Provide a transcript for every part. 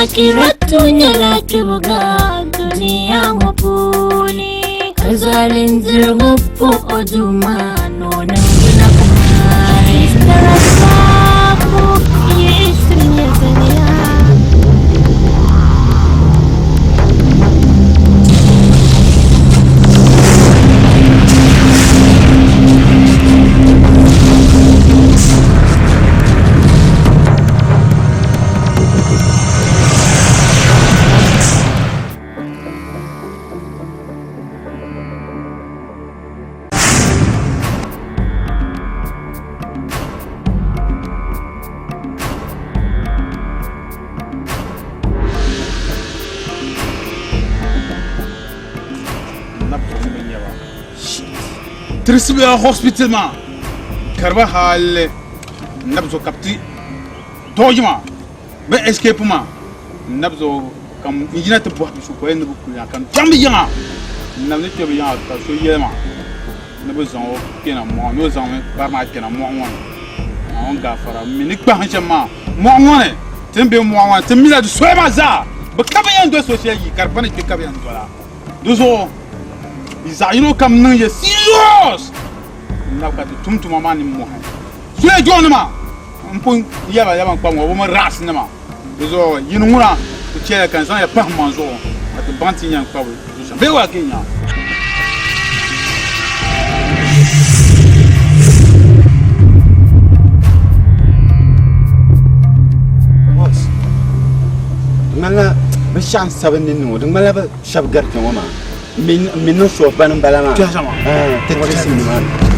Akiratu nyɛla kpibuga dunia ŋɔ puuni ka zalindirigu po o duuma ni o niŋ jina kumari. Istirasaku yiɣisim ya zaniya. Tirisi hospital maa kariba hali n-nabi zuɣu ka bɛ ti dɔɔji maa bɛ escape maa n-nabi zuɣu ka n yina ti bɔhi bɛ so ka o yɛli ni bɛ kuli ya ka n chaŋ bɛ yiŋa n-nabi ni kpe bɛ yiŋa ka so yɛli ma ni bɛ zaŋ o kpɛna mɔɣu ni o zaŋmi bari maa kpɛna mɔɣu ŋɔ ni Naawuni gaafara m mi ni kpahim shɛm maa mɔɣu ŋɔ ni ti ni be mɔɣu ŋɔ ni ti mila di soya maa zaa bɛ ka bɛ yɛn doli so shɛli yi ka di pa ni kpe ka bɛ yɛn dola di zuɣu yi zaɣ yino kam niŋ ya serious n-nabi ka ti tum tuma maa nimmɔhi soya joonima m pun yɛba yɛba n-kpa ŋɔ bɛ mi raɣisinima di zuɣu yini ŋuna ku chɛya ka n zaŋ ya pahi maŋ zuɣu ka ti baŋ ti ni yɛn kpabi zuɣu shɛm bee waa ka yi nya. Boss, di ŋmanila binshɛɣu n sabi ninni ŋɔ di ŋmanila bɛ shɛba gari kpɛ ŋɔ maa n mi niŋ sure bani n bala maa ti tirisi nimaani.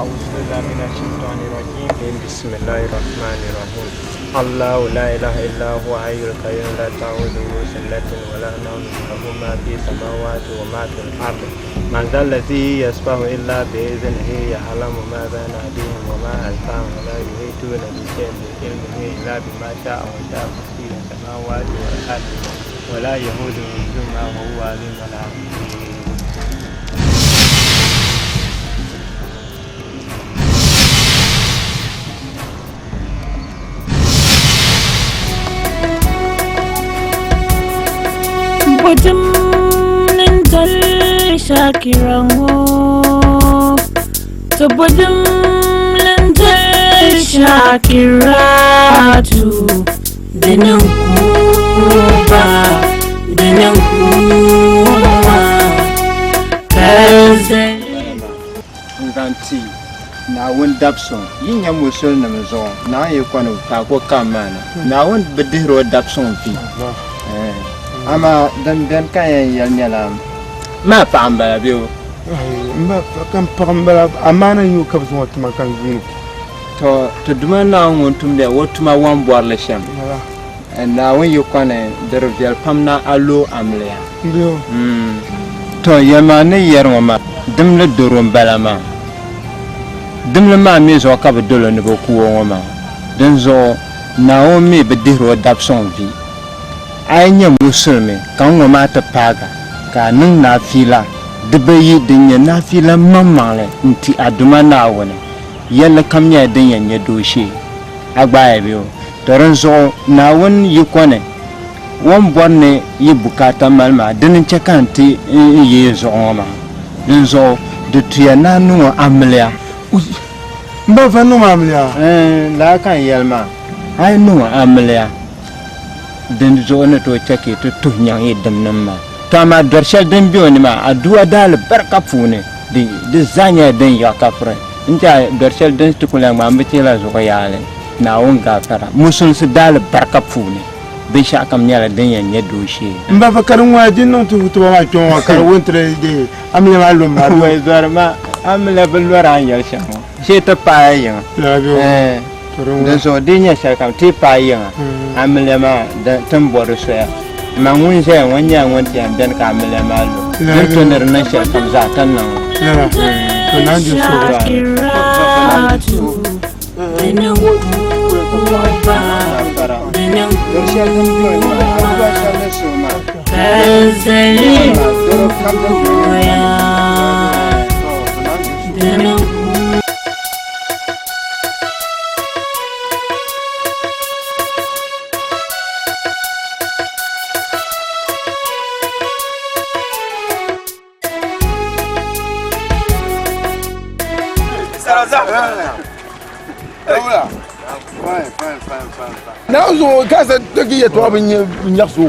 أعوذ بالله من الشيطان الرجيم بسم الله الرحمن الرحيم الله لا إله إلا هو حي القيوم لا تأخذه سنة ولا نوم له ما في السماوات وما في الأرض من ذا الذي يشفع إلا بإذنه يعلم ما بين أيديهم وما خلفهم ولا يحيطون بشيء من علمه إلا بما شاء وسع كرسيه السماوات والأرض ولا يئوده حفظهما وهو العلي العظيم. Bɔdim ni doli Shakira ŋɔ To bɔdim ni doli Shakira tu Dini n-ku ba, dini n-ku ba Ka zali N zaŋ ti Naawuni dabisuŋ, yi nya musulinima zuɣu, Naawuni yi kɔni ka a ku kam maa na. Naawuni bi dihir o dabisuŋ vi. Amaa din beni ka n yɛn yɛli nyɛla, maa paɣa m-bala bee o? M ba, ka m paɣa m-bala, amaana n-nyɛ o ka bɛ zaŋ o ti ma ka n yuuni o. Tɔ! Ti Duuma Naawuni ŋun tumdi o tuma wɔn bɔrili shɛm, Naawuni yi kɔni di di viɛli pam na a lo amiliya. Tɔ! Yɛlimaŋli ni yɛri ŋɔ maa, dimli doro m-bala maa. Dimli maa mi zuɣu ka bɛ dol o ni bɛ ku o ŋɔ maa. Dinzuɣu Naawuni mi bi dihir o dabisuŋ vi. A yi nyɛ musulimi ka ŋ-ŋɔ maa ti paag a, ka a niŋ nafiila dibayi din nyɛ nafiila maŋmaŋli n-ti a Duuma Naawuni, yɛlli kam nyɛla din yɛn nyɛ dooshee. A gbaaya bɛ o? Tɔ dinzuɣu Naawuni yiko ni o ni bɔri ni yi bukaata mali maa, dini n-chɛ ka n ti n yi zuɣu ŋɔ maa. Dinzuɣu di tuya ni a niŋ o amiliya. Ui! M ba va niŋ amiliya? Ɛɛn, lala ka n yɛli maa. A yi niŋ o amiliya, dinzuɣu ni tooi chɛ ka yi ti tuhi nyaŋ yi dimnim maa. Tɔ amaa dɔr shɛli din be o ni maa, aduwa daalibarika puuni, di zaa nyɛla din yiɣi ka furi. N tiɛha dɔr shɛli din ti ku lahi ŋmaai m bi chihila zuɣu yaali, Naawuni gaafara. Musulinsi daalibarika puuni, binshɛɣukam nyɛla din yɛn nyɛ dooshee. M ba fa ka di ŋɔya di niŋ ti hutuba maa kpɛŋɔ maa ka di wuntiri di amiliya maa lom maa. Wai zɔri ma amiliya bi lɔri a ni yɛli shɛm ŋɔ shee ti paai yiŋa. Dinzuɣu di yi nyɛ shɛlikam ti yi paai yiŋa amiliya maa ti ni bɔri soya. Man ŋun ʒɛya ŋɔ nyɛla ŋun ti yɛn beni ka amiliya maa lu. Din to ni di niŋ shɛlikam zaa ti ni niŋ li. Na zo ka sa to ki yɛtɔɣa bi nyɛ nyaɣasi o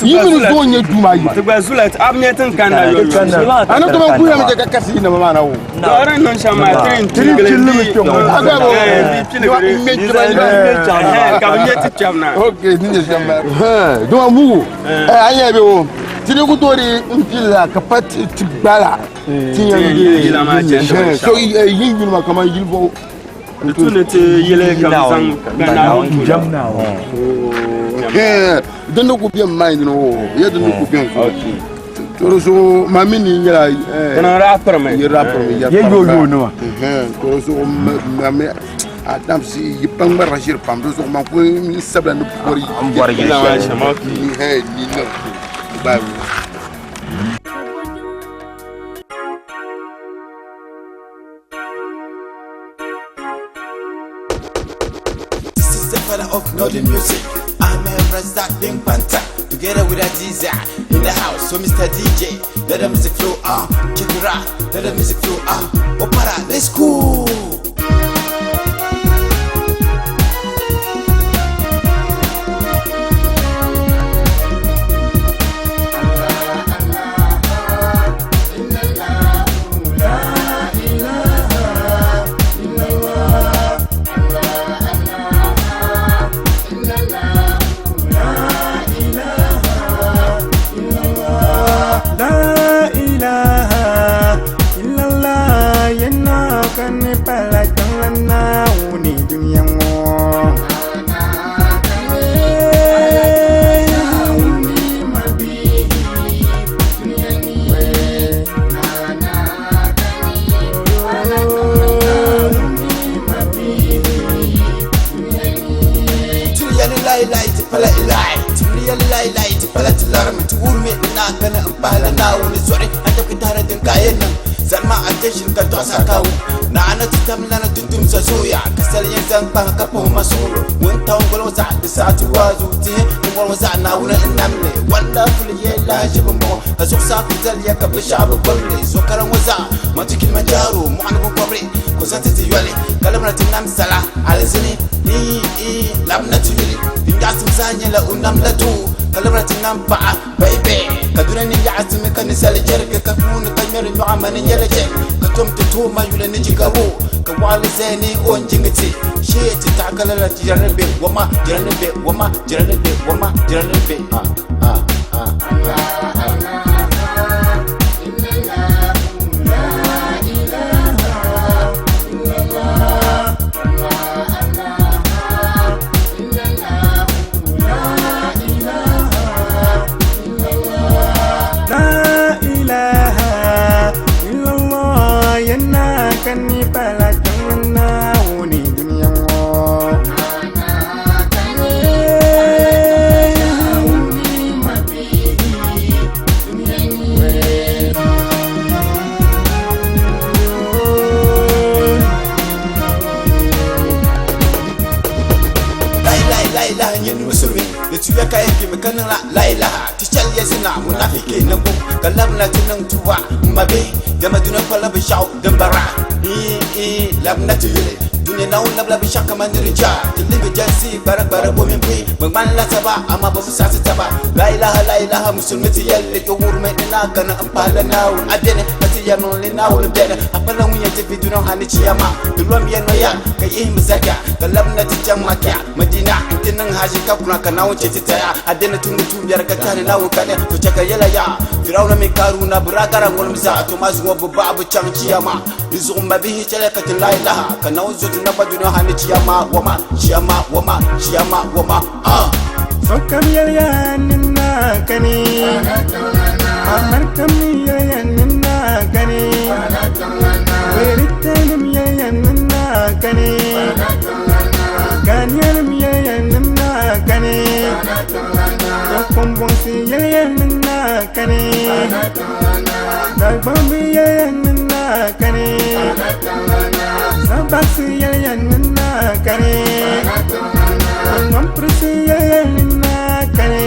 yi mini zo n nyɛ duu maa yi ti gba zula a bi nyɛ tin kanna yo yo a ni tuma kuya mi ka kasi yi nama maa na wo dɔɔri niŋ shɛm maa tirin tirin pilli mi kpɛ ŋɔ a gba bo ka bi nyɛ ti kpɛm na ok ni nyɛ shɛm maa duma mugu a nyɛ bɛ o tiri ku toori n pilla ka pa ti gbala ti yɛn so yi yuli ma kaman yili bɔ di tu ni ti yili ka bi zaŋ Naawuni jam Naawuni din ni ku bɛ mind ni o ya din ni ku bɛ so to so ma mi ni nyɛla kana rapper mi ye rapper mi ya yo yo nima to so ma mi a damsi yi pa ŋmarila ʒiri pam di zuɣu man ku n sabila ni bɔri n bɔri yili shɛli ni niŋ bye. This is the father of Northern music. I'm a Razak Bing Panta. Together with Adiza in the house. So Mr. DJ, let the music flow ah. Check it out, let the music flow ah. Opara, let's go. La ilaha illallah yana kan pala ilahi Timli ya lai lai ti pala ti larimi Ti wurimi ni naa kani n pahila Naawuni zuɣuri A tabi tahiri din ka yɛn niŋ Zalima attention ka dɔɣisa kawu Naana ti tam lana ti tumsa zooya Ka sali yɛn zaŋ kpahi ka puhi ma suɣulo Wuntaŋ goli ŋɔ zaɣa di saha ti waazu Tihi ni mɔri ŋɔ zaɣa Naawuni n nam li Wonderful ye lahiʒibu m-bɔŋɔ Ka zuɣusaa ku zaliya ka binshɛɣu bi gbubi li Zuɣukara ŋɔ zaa Mount Kilimanjaro mɔɣuni binkɔbiri Ko zaŋ ti ti yoli ka labina ti nam sala alizini Ii ii labina ti yuli Din nyaɣisim zaa nyɛla o nam la doo Ka labina ti nam paɣa baby Ka dunia ni yaɣisimi ka ninsali jɛrigi Ka kuuni ka ŋmɛri nyɔɣa mani nyɛla jɛn Ka tom ti tooi ma yuli ni jigaro Ka waɣili zaya ni o ni jingi ti Shee ti taɣi ka lala jirani be wama jirani be wama jirani be wama jirani be ah ah ah ah. La ilaha illallah yana kani pala Naawuni dunia ŋɔ. La ilaha la ilaha nyini musulmi Di tuya ka yɛn kpimi ka niŋla la ilaha Ti chɛli ya zina munafiki ni gu Ka labina ti niŋ tuba m ma bihi Dama dunia kpala binshɛɣu din bara Ii ii labina ti yuli Dunia Naawuni labila binshɛɣu kamani ni di ja Ti lihi jansi gbara gbara bo mini buyi Bɛ ŋmanila taba amaa bɛ bi saɣisi taba La ilaha la ilaha musulmi ti yɛlli Yo wurimi ni naa kani m pahila Naawuni A beni ka ti yɛlimaŋli Naawuni beni A pala ŋun yɛn ti vi dunia ha ni chiyama Ti lom ya noya ka yihimi zaka Ka labina ti chaŋ Makkah Madina n-ti niŋ haji ka kuna ka Naawuni chɛ ti taya A dini tumdi tuumbiɛri ka tahili Naawuni kani To chɛ ka yɛla ya Firawuna mini Karuna bɛ daa gara ŋɔlim zaa To maa zuŋɔ bɛ baɣa bi chaŋ chiyama Di zuɣu m mabihi chɛliya ka ti lahi laha Ka Naawuni zo ti naba dunia ha ni chiyama Wama chiyama wama chiyama wama ah. Sokam yɛliya ni naa kani Amarikam mi yɛliya ni naa kani Britainnim yɛliya ni naa kani Ghanianim yɛliya ni naa kani Dakombɔŋsi yɛliya ni naa kani Dagbambi yɛliya ni naa kani Zabaksi yɛliya ni naa kani Ŋmampirisi yɛliya ni naa kani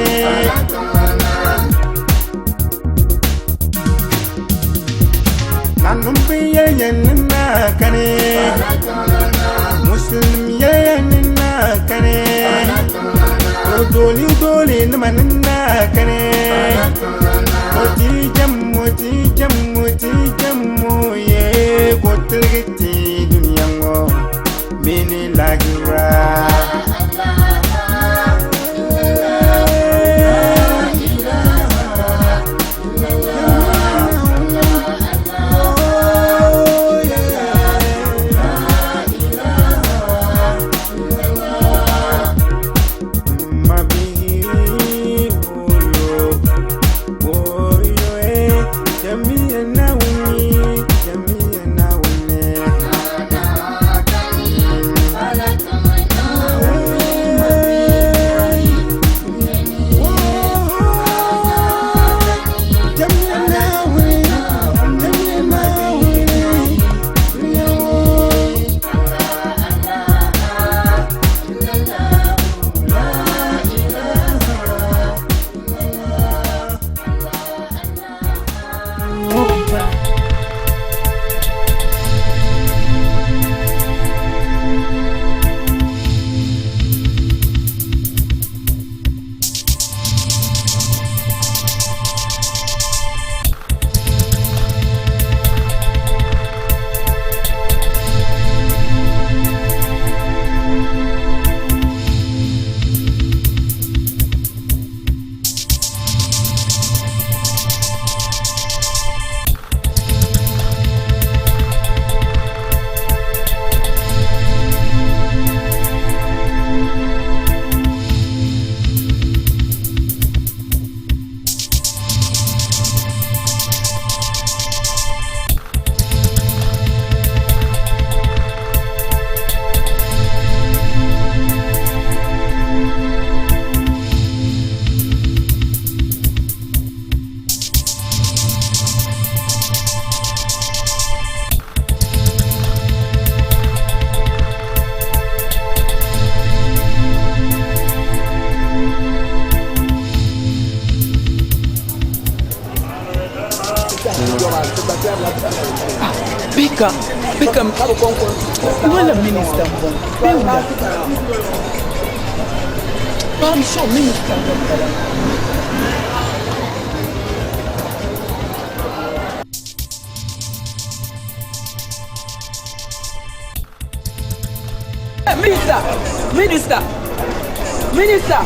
Nanumbi yɛliya ni naa kani Muslim yɛliya ni naa kani O doli doli nima ni naa kani O ti jɛmmo ti jɛmmo ti jɛmmo ye ko tiligi ti dunia ŋɔ mini lahira. Mabihi oyo oyo eh, jamiya nawuni jamiya nawuni. Bika, bika, wala minister m-bɔŋɔ bee wula? I'm sure minister m-bala. Minister! Minister! Minister!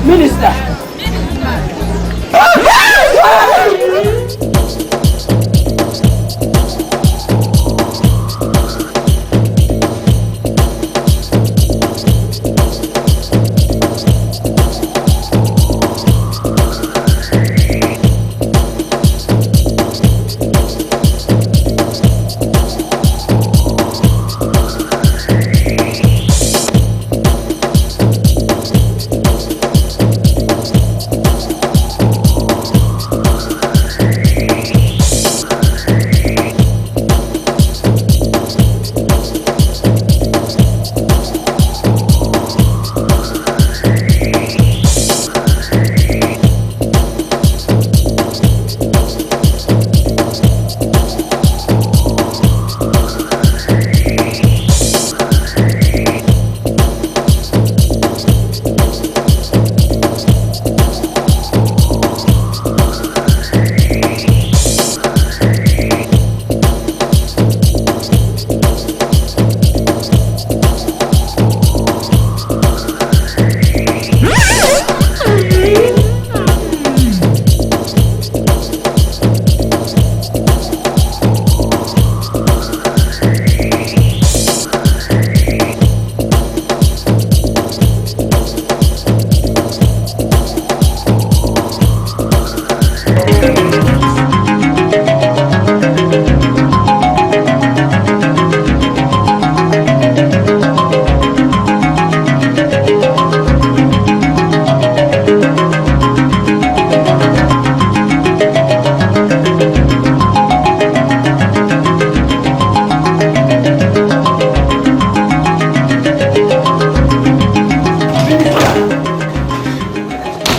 Minister.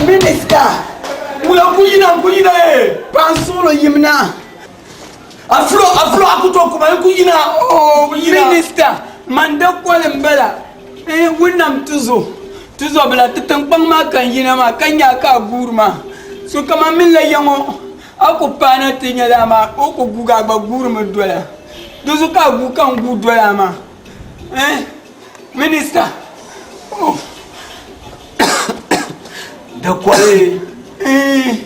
Minister, wula ku yina n ku yina ye paɣa n suɣulo yim na Aflo aflo a ku tooi kuma n ku yina oh minister man da koli n bala eh wunam tuzo tuzo bila ti tiŋkpaŋ maa ka n yina maa ka nya ka a guuri maa so kaman min la ya ŋɔ a ku paana ti nya laa maa o ku guugi a gba guurimi dola di zuɣu ka a guui ka n guui dola maa eh minister oh Dakoli eh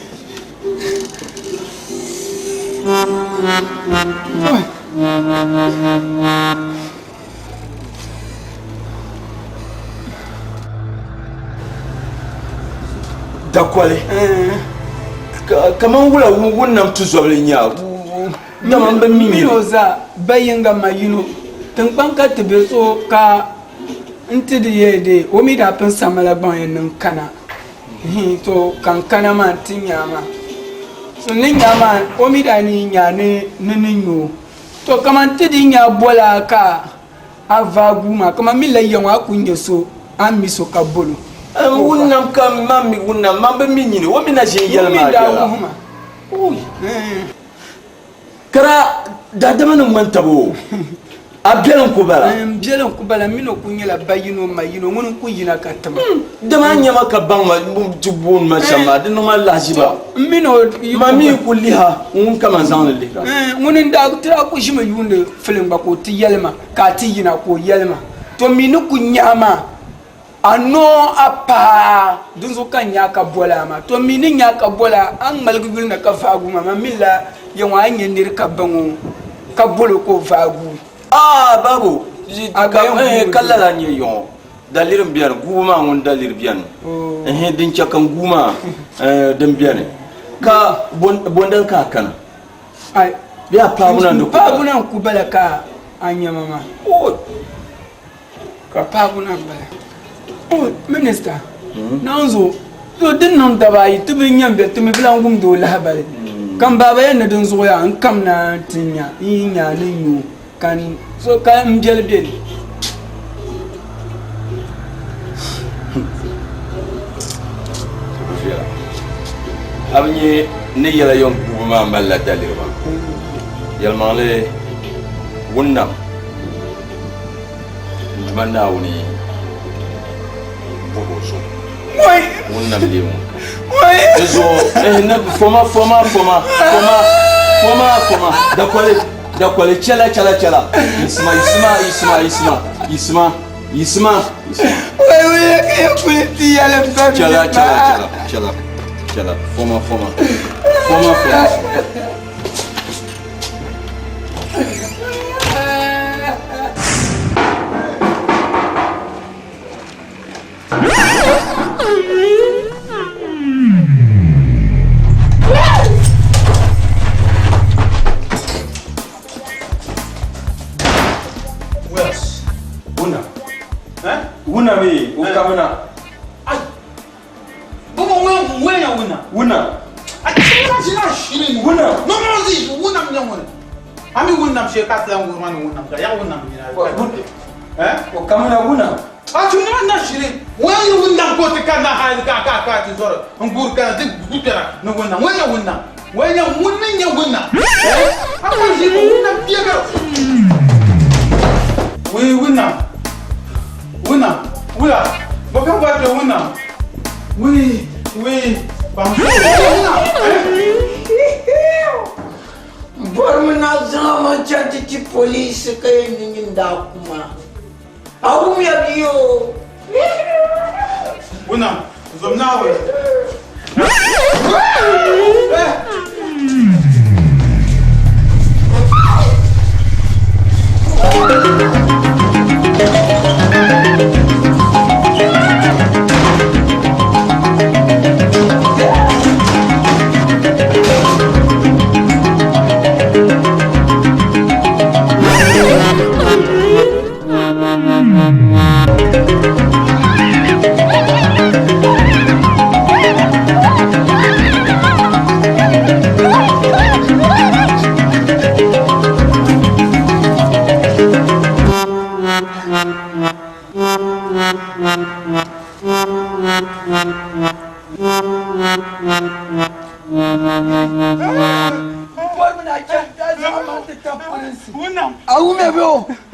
Dakoli kaman wula ŋun nam tuzɔbili nya dama n bi mi Mini o zaa ba yinga ma yino. Tiŋkpaŋ ka ti be so ka n ti di yee dee o mi daa pun samila gbaŋ yɛn niŋ kana to ka n kana maa n ti nya maa so ni nya maa o mi daa ni nya ni ni ni nya o to kaman ti di nya bola ka a vaai guu maa kaman mi la ya ŋɔ a ku nya so a ni mi so ka bol o. Ŋun nam ka man mi ŋun nam man bi mi nyini o mi na ʒi n yɛli maa biɛla. Kara daadama ni ŋmani taba o, a biɛli n-ku bala. N biɛli n-ku bala, m mini o ku nyɛla ba yino ma yino, ŋuni n-ku yina ka ti ma. Dama a nya ma ka baŋ ma ti booni ma shɛm maa, di niŋ ma lahiʒiba. M mini o yi ku. Ma mi ku liha ŋun ka man zaŋ li lihira. Ŋuni n-daa ti daa ku ʒimi yuundi filim gba ka o ti yɛli ma, ka a ti yina ka o yɛli ma, To mi ni ku nya a maa, A noo a paai, dinzuɣu ka n nya a ka boli a maa. To m mi ni nya a ka boli a, a ni ŋmaligi yuli na ka vaai gu ma. Man mi la ya ŋɔ a ni nya nir ka baŋ o ka bol o ka o vaai gu. Aa babu, ka lala n-nyɛ yɔŋɔ daliri m-beni, guubu maa ŋun daliri beni, ɛhɛn, din chɛ ka n guui maa din beni, ka bondali ka a kana? Bee a paabu na n-di ku bala? Paabu na n-ku bala ka a nya ma maa. Ka paabu na m-bala. O minista, naanzuo, to din niŋ daba ayi ti bi nya m-be ti mi bi lan wumdi o lahibali. Ka m baaba yɛli ni dinzuɣu yaa n kamina ti nya n yi nya a ni nya o ka n so ka m biɛli be ni. A bi nya ni yɛla yɛn guubu maa malila daliri maa? Yɛlimaŋli Wunam. N Duuma Naawuni bɔh o zuɣu ŋun nam lee ŋun kam. Di zuɣu ni foma foma foma foma foma foma dakoli dakoli chɛla chɛla chɛla yisima yisima yisima yisima yisima yisima chɛla chɛla chɛla chɛla chɛla foma foma foma foma. Wuna mi, o kamina. Baba wen ya wuna. Wuna. A chira chira shiri. Wuna. No no zi wuna mnya wuna. Ami wuna mshe ka tlan wuna ni wuna ka ya wuna mnya. Eh? O kamina wuna. A chuna na shiri. Wen ya wuna ko te ka na ha ka ka ka ti zoro. Ngur ka ti gutera no wuna. Wen ya wuna. Wen ya wuna nya wuna. Eh? A ko ji wuna biega. We wuna. Wuna, wula, baka ba da wuna. Wi, wi, ba mu wuna. Bɔrimi na zaŋ a maŋ chaŋ ti ti polisi ka yɛn ni nyin daa kuma. A wumya bia o. Wuna, zom na we.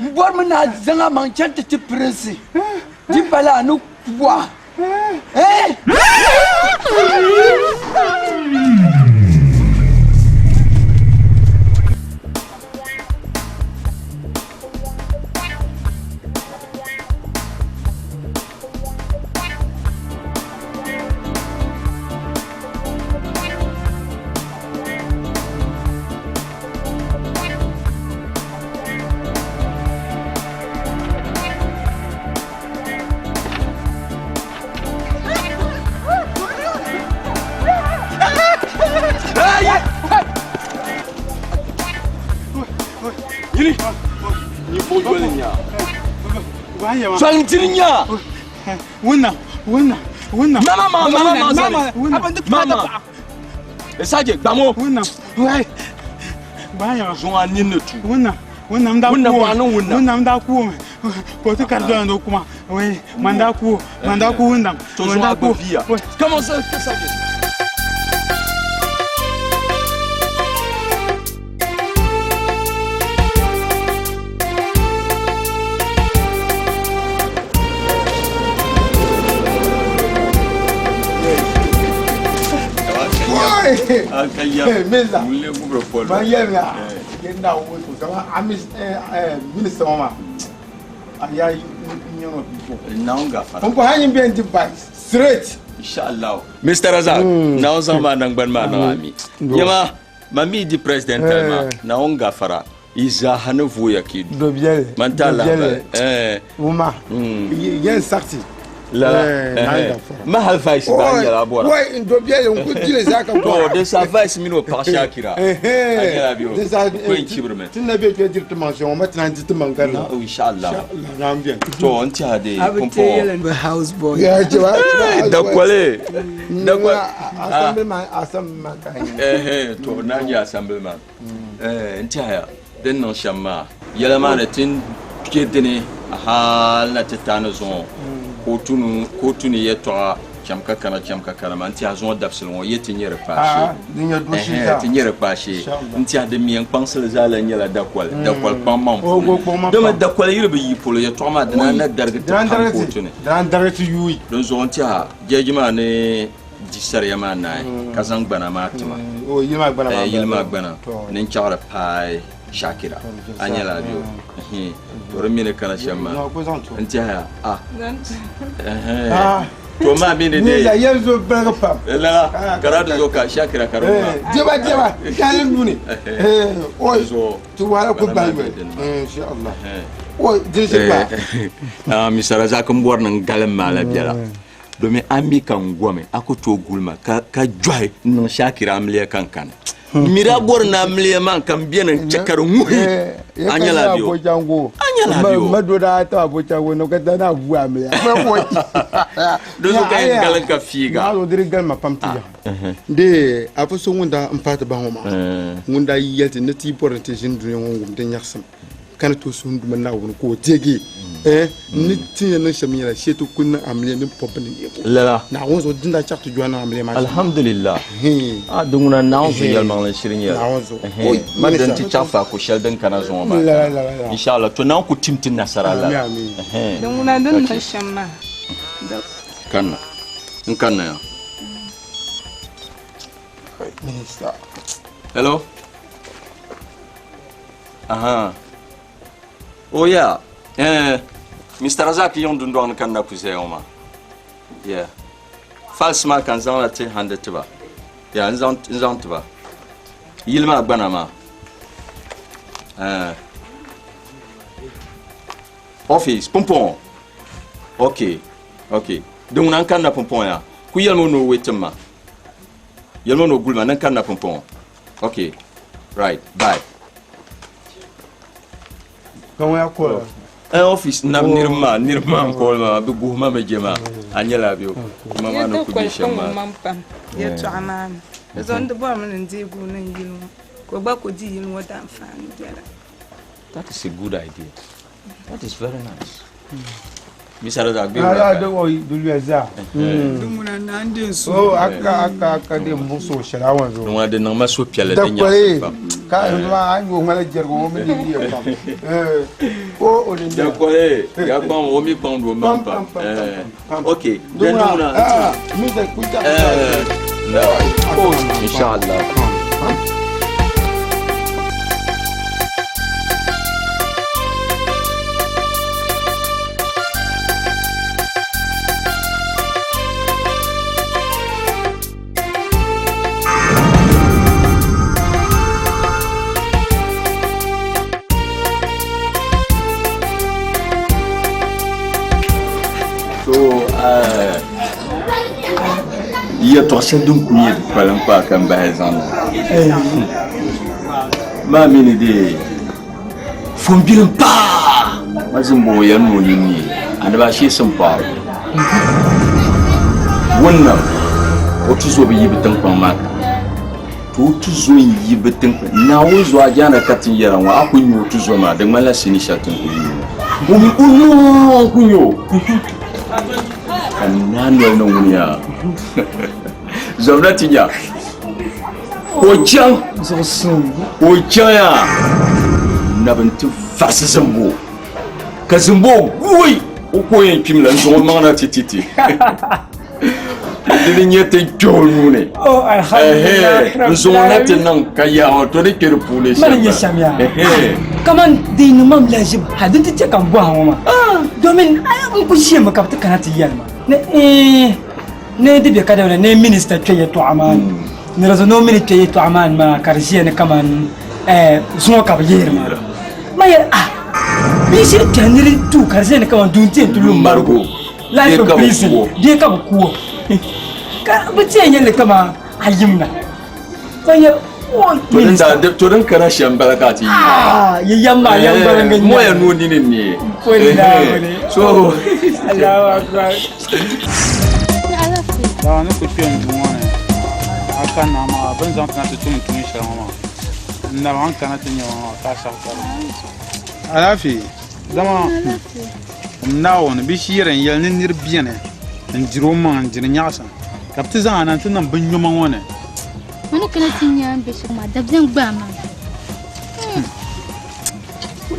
M bɔrimi ni a zaŋ a maŋ chaŋ ti ti pirinsi di pala a ni ku a. Eh? Soli n-diri nya. Wunna, wunna, wunna. Mama ma, mama ma zali. Mama. Saje, gbamo. Wunna, wai. Banya. Zuŋ a nini ni tu. Wunna, wunna m daa Wunna kuo. bɔɣa ni wunna. Wunna m daa kuo mi. Ka o ti kari doya ni o kuma. Wai, man daa kuo, man daa ku wunna. To Man zuŋ daa a gba kuo. viya. Come on, sir, Saje. Meza. Ma yɛliya yɛn daa wo so kama ami minista ŋɔ maa a yaa nyɛŋɔ bifo. Naawuni gafara. N ko hali n bɛn ti bahi straight. Inshallah. Mr. Razak, Naawuni zaŋ maa nangbani maa niŋ ami. Nyɛma, ma mi di president tali maa, Naawuni gafara. Yi zaaha ni vooya ka yi du. Dobiɛli. Man ti a lahibali. Eh. Wuma. Yɛn sakti. Lala. Ma hali vice gba nyɛla a bɔra. Wai n dobiɛli n ku dili zaa ka To di sa vice mini o paɣa Shakira. A nyɛla bɛ o. Ko n chibiri mi. Ti na bɛ kpɛ diri ti maŋ shɛŋa ma ti naan di ti maŋ gari. Inshallah. Naam bɛni. To n tiɛha de A bi ti pumpɔŋɔ. yɛli house boy. Ya jaba. Dakoli. Dakoli. Assemblyman assemblyman ka nyɛ. Eh to na nyɛ assemblyman. Eh n tiɛha din niŋ shɛm maa yɛla maa ni ti kpɛ dini hali na ti taani zuŋɔ kootu ni yɛltɔɣa chɛm ka kana chɛm ka kana maa n tiɛha zuŋɔ dabisili ŋɔ yɛ ti nyɛ di kpaashee ti nyɛ di kpaashee n tiɛha din mi yɛn kpaŋsili zaa lan nyɛla dakoli dakoli kpaŋmaŋ puuni dama dakoli yiri bi yi polo yɛltɔɣa maa dina na darigi ti pam kootu ni din zuɣu n tiɛha jɛji maa ni di sariya maa naai ka zaŋ gbana maa tima yili maa gbana ni n chaɣiri paai Shakira a nyɛla a bɛ o to di mini kana shɛm maa n tiɛhaya a to maa mi ni de lala ka daa di zuɣu ka Shakira ka di ŋuna jeba jeba shɛli nuni oi ti wahala ku bahi yoli inshallah oi dinsi gba Mr. Razak n bɔri ni n galim maa la biɛla Domin a mi ka n gomi, a ku tooi guli ma ka jɔhi n-niŋ Shakira amiliya ka n kani. M mi daa bɔri ni amiliya maa ka m beni n-chɛ ka di ŋuhi. A nyɛla a bɛ o? A nyɛla a bɛ o? Di zuɣu ka yɛn galim ka fiiga. Dee afa so ŋun daa m-pahi ti bahi ŋɔ maa, ŋun daa yɛli ti ni ti yi bɔri ni ti ʒini dunia ŋɔ n-wum di nyaɣisim ka ni tooi suhi n Duuma Naawuni ka o deegi eh, n ni ti yɛn niŋ shɛm nyɛla shee ti ku niŋ amiliya mini pɔbbu ni neebu. Lala. Naawuni zuɣu din daa chaɣ ti Jɔha niŋ amiliya maa shɛm. Alhamdulillah. Ah, di ŋuna Naawuni zuɣu yɛlimaŋli n-shiri nyɛli. Naawuni zuɣu. Ehe, ma din ti chaɣ faako shɛli din kana zuŋɔ maa Lala, lala, lala. Inshallah, to Naawuni ku tim ti nasara lala. Amin, amin. Ehe. Din ŋuna din niŋ shɛm maa. Kanna. N kanna ya. Minister. Hello? Aha. Oh yeah. Eh, Mr. Razak yiŋ dundɔŋ ni ka n na ku zaya ŋɔ maa. Yeah. Files maa ka n zaŋla ti handi tiba. Yeah, n zaŋ n zaŋ tiba. Yili maa gbana maa. Eh. Office, pumpɔŋɔ. Okay. Okay. Din ŋuna n kanna pumpɔŋɔ ya. Ku yɛlimi o ni o wait ma. Yɛlimi o ni o guli ma ni n kanna pumpɔŋɔ. Okay. Right. Bye. Ka ŋun ya call? Eh, office nam niriba maa, niriba maa n call maa, bɛ guhi ma mi je maa. A nyɛla bɛ o. Tuma maa ni ku be shɛm maa. Yɛtɔɣa pam yɛtɔɣa maa ni. Di zuɣu n di bɔrimi ni n deegi o niŋ yili ŋɔ ka o gba ku di yili ŋɔ daanfaani biɛla. That is a good idea. That is very nice. Misa da zagbe Ala de o duluya za. Dumuna na n den so. Oh aka aka aka de muso shɛla wan zo. Dunga de niŋ ma so piɛlli Da din nya kɔli pam. ka ma an yo ŋmala jɛrigu o mi ni yɛ pam. Eh o o ni Da kɔli ya kpaŋ o mi kpaŋ do man pam. Eh okay. Den Dumuna dumuna. ah mi da kuta. Eh na. Oh inshallah. So, yɛltɔɣa shɛli din ku nyɛ kpalim kpaa ka n bahi zaŋ maa mi ni dee fombilim paa ma zin bɔŋɔ yɛn ni o nini. Anabi ashee simpaɣirigu. Wunna o tuzo bi yi bi tiŋkpaŋ maa ka to o tuzo n yi bi tiŋkpaŋ Naawuni zuɣu ajaana ka ti yɛra ŋɔ a ku nya o tuzo maa di ŋmanila sinii shɛli ti ni kuli yuuni o mi o noo n ku nya o ka naa noli ni ŋuni yaa zomna ti nya ka o chaŋ ka o chaŋ yaa nabi n ti varisi zimbo Ka zimbo guui o ka o yɛn kpimi la n-zaŋ o maŋ na ti ti ti. Dini n-nyɛ ti kpe o nuu ni. Oh, alhamdulillah. N-zaŋ o na ti niŋ ka yaha o to di kpe di puuni shɛm. Mani nyɛ shɛm yaa. Kaman di niŋ mam lahiʒibu hali din ti chɛ ka n bɔha ŋɔ maa. Domin n ku ʒiɛmi ka bɛ ti kana ti yɛli ma ni eeh ni di be kadama ni minista kpe yɛtɔɣa maa ni. Ni di zuɣu ni o mi ni kpe yɛtɔɣa maa ni maa ka di ʒiya ni kaman zuŋɔ ka bɛ yihiri maa. Ma yɛli ah bia shiri kpɛhi niri duu ka di ʒiya ni kaman duu n-ti yɛn ti lu marigu life in prison bee ka bɛ ku o ka bɛ ti yɛn yɛli kaman a yimna. Ma yɛli o minista. To din kana shɛm bala ka a ti yi. Ah yi yɛm maa yɛm gbaliŋ n-nyɛ li. Moya nuu nini n-neei. Poli Naawuni. So. Allahu Akbar. Daa ni ku kpe n duu ŋɔ ni a kanna maa bɛ ni zaŋ ti na ti tum tuun shɛli ŋɔ maa n naba a ni kana ti nya ma maa ka a saɣi ka di Alaafee dama n Naawuni bi shiri n yɛli ni nir beni n diri o maŋa n diri nyaɣisim ka bɛ ti zaŋ a na nti niŋ binnyoma ŋɔ ni. O ni kana ti nya m be shɛli maa dabiɛm gbaai ma.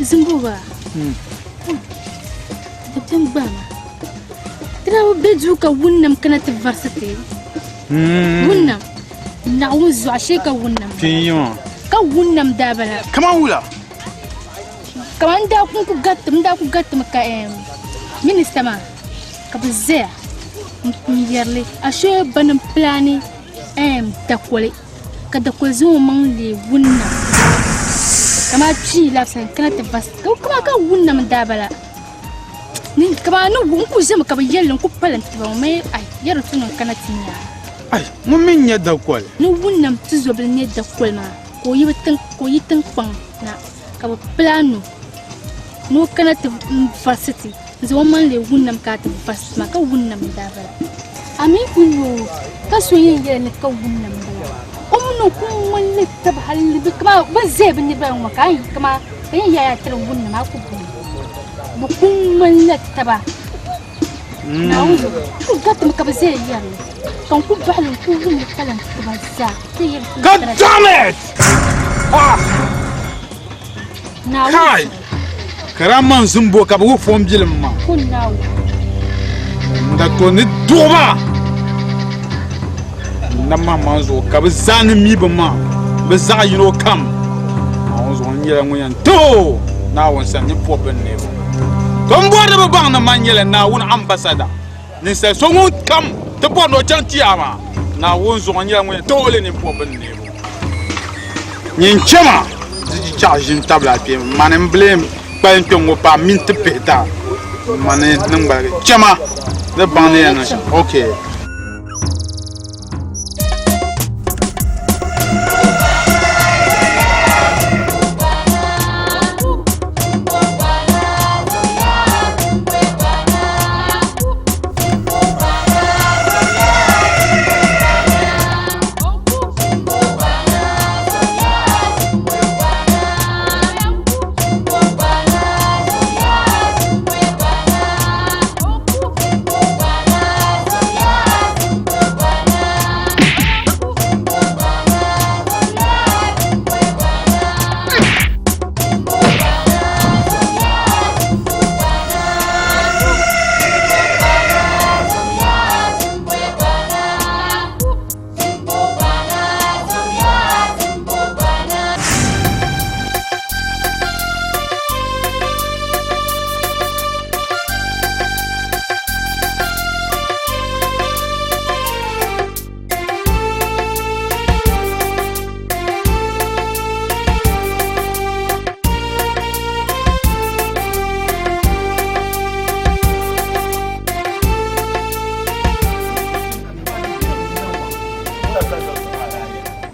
Zimbo ba. Dabiɛm gbaai ma. Ti daa bi be duu ka wunnam kana ti varisi ti. Wunnam. Naawuni zuɣu ashee ka wunnam. Kpiŋ Ka wunnam daa bala. Kaman wula? Kaman n daa kun ku gariti n daa ku garitimi ka minista maa ka bi zaya n yɛrili ashee banim pilaani dakoli ka dakoli zaŋ o maŋ leei wunnam kaman kpii laasabu n kana ti varisi kaman ka wunnam n daa bala. Kamani n ku ʒimi ka bi yɛlli n ku pali n tiba ŋɔ mii ai yɛri tu ni n kana ti nya ai ŋun mi nyɛ dakoli ni wunnam tizobili nyɛ dakoli maa ka o yi tiŋkpaŋ na ka bi pilaani o ni o kana ti varisi ti n zaŋ o maŋ leei wunnam ka a ti varisi ti maa ka wunnam n daa bala a mi ku nya o ka so yɛn yɛli ni ka wunnam n bala o mini o ku ŋmanila taba hali kamani bin ʒɛya bi niriba ŋɔ ka ka yɛn yaaya tiri wunnam a ku bɔŋɔ Bɛ ku ŋmanila taba. Naawuni zuɣu ku garitimi ka bɛ zaya yɛri li, ka n ku baɣili n ku wum li kalim tiba zaa. Ti yiri ku God damn it! Ah! Naawuni Kai! zuɣu. Karaman zimbo ka bɛ wuhi fom bilim maa. Ku Naawuni. N da to ni duɣiba. N na maŋmaŋ zuɣu ka bɛ zaa ni mi bɛ maŋ bɛ zaɣ yino kam. Naawuni zuɣu n nyɛla ŋun yɛn ti o Naawuni sani ni pɔbi bɛ ni neei o. To m bɔri ni bɛ baŋ ni man nyɛla Naawuni ambasada. Ninsal so ŋun kam ti bɔri ni o chaŋ Chiyaama, Naawuni zuɣu n nyɛla ŋun yɛn ti o li ni pɔbi bɛ ni neei o. Nyin chama di di chaɣ ʒini tabili a kpee mani m-bilim kpalim kpe ŋ-ŋɔ paai minti pihita mani ni ŋmaligi chama di baŋ ni yɛn niŋ shɛm. Okay.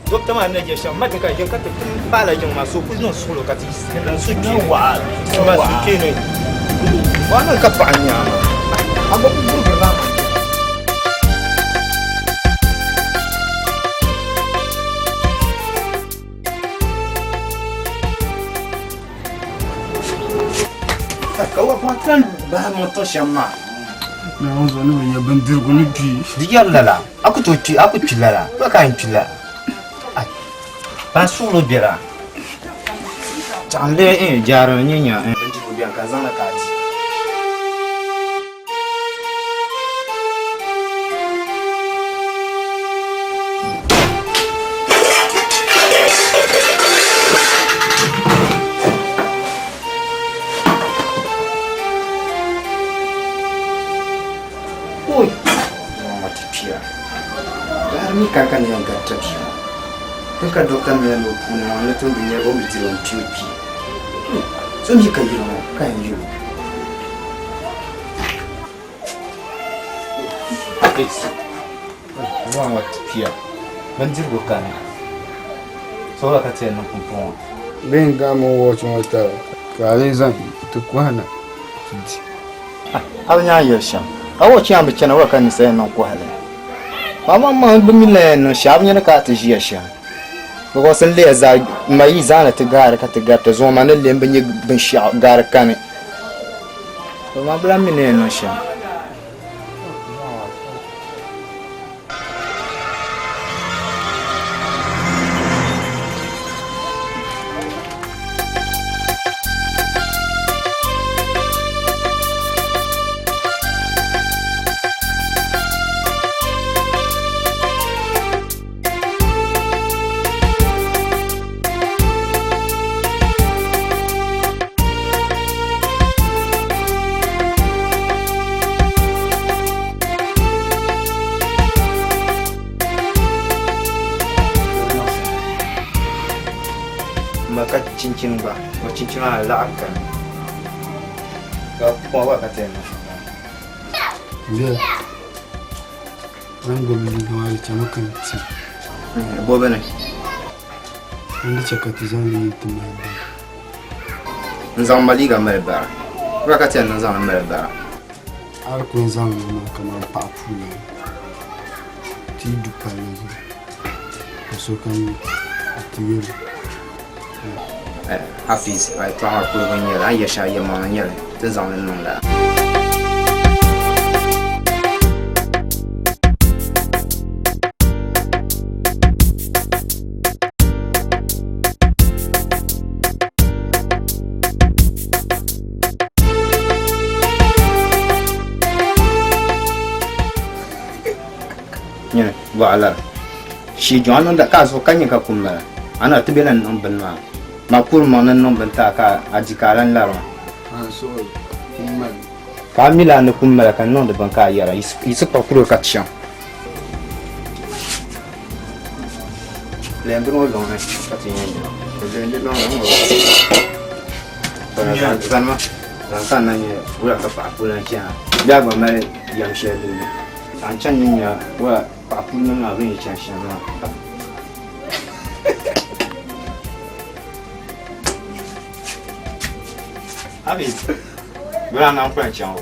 Dokta maa ni je shɛm ma ti ka ʒini ka ti paala jiŋ maa so ku niŋ suɣulo ka ti n su kpee waɣa ma su kpee ni waɣa niŋ ka paɣa nyaama. A gba ku gurigirila a. Ka wa paɣa bahi niŋ tiŋ shɛm maa. Naawuni zuɣu ni bi nya bindirigu ni kpi. Di yɛri lala, a ku tooi kpi, a ku kpi lala, ba ka n kpi la. Ban suɣulo bela. Chaɣ n lee eh jaari n nyɛ nya eh. Bindirigu beni ka n zaŋ li ka a di. Oi! Ŋɔ ti kpiya. Dari mi ka ka ni yɛn garita bia ŋɔ. Din ka dɔkta mi ni o puuni ŋɔ ni tim bi nyɛ o mi diri o n-kpi o kpi. So mi ka yili ŋɔ ka yɛn yuli o. Ŋɔ ŋɔ ti kpiya. Bindirigu kani. So wula ka ti yɛn niŋ pumpɔŋɔ? Bee n-gahim n wɔchi ŋɔ taba ka a lee zaŋ ti kɔhi na ti di. A bi nya a ni yɛli shɛm. A wɔchi maa bi chana wula ka ninsal yɛn niŋ kɔhi li? Amaa bɛ mi la yɛn niŋ shɛm, a bi nya ni ka a ti ʒiya shɛm. Because n leya zaa, m ma yi zaani ti gaari ka ti gariti zuŋɔ maa ni lee m bi nya binshɛɣu gaari kani. To maa bi lahi mi ni yɛn niŋ shɛm. Ma ka chinchini gba o chinchini maa laɣiri kani ka kpɔŋ gba ka ti yɛn niŋ A ni gbubi liiga maa di chami ka n ti. Bɔ bini? N di chɛ ka ti zaŋ li yi ti mali bara. N zaŋ ma liiga mali bara. Wula ka ti yɛn niŋ zaŋ li mali bara? A di ku yɛn zaŋ li maa kaman paɣa puulana ti yi du palli zuɣu ka sokam ti yɛli. Hafiz, a yɛtɔɣa maa kuligu n-nyɛ li, a ni yɛli shɛli yɛlimaŋli n-nyɛ li, ti ni zaŋ li niŋ lala. Nyini, bɔɣa lari. Shii jɔŋ a niŋda ka a zuɣu ka nyɛ ka kum mali a na ti be la n niŋ bini maa ma kuri maŋ ni niŋ bini ti a ka a di ka a lan lari ma. Ka a mi la ni kum mali ka n niŋdi bini ka a yɛra yi si kpuɣi kuri o ka ti chaŋ. Lɛm bini ŋɔ lɔŋ ni ka ti yɛn nyɛ. Lɛm di lɔŋ ni ŋɔ zanima zaŋ ka na nyɛ wula ka paɣa puli n chana bee a gba mali yɛm shɛli din ni ka n chani ni nya wula Paɣa puuni maa bɛ ni chani shɛm maa. Abi, bɛ na kpɛn chaŋ o.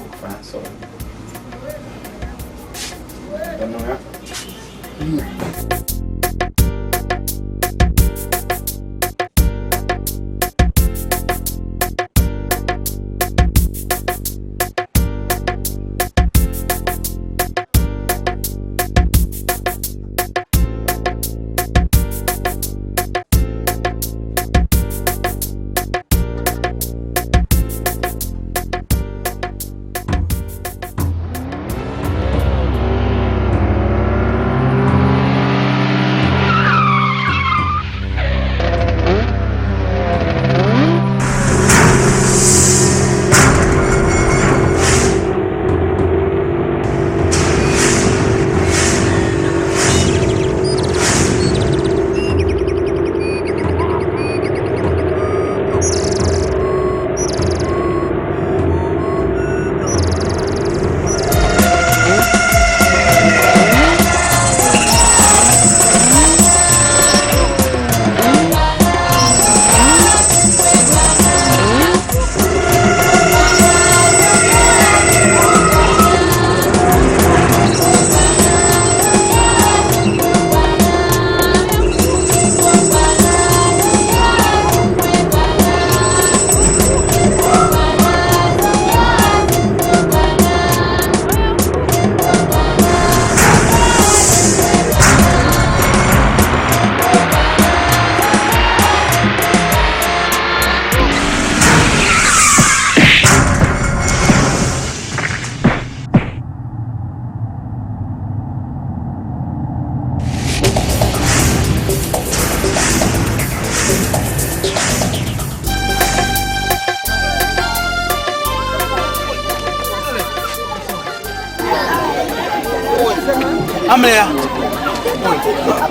Amiliya.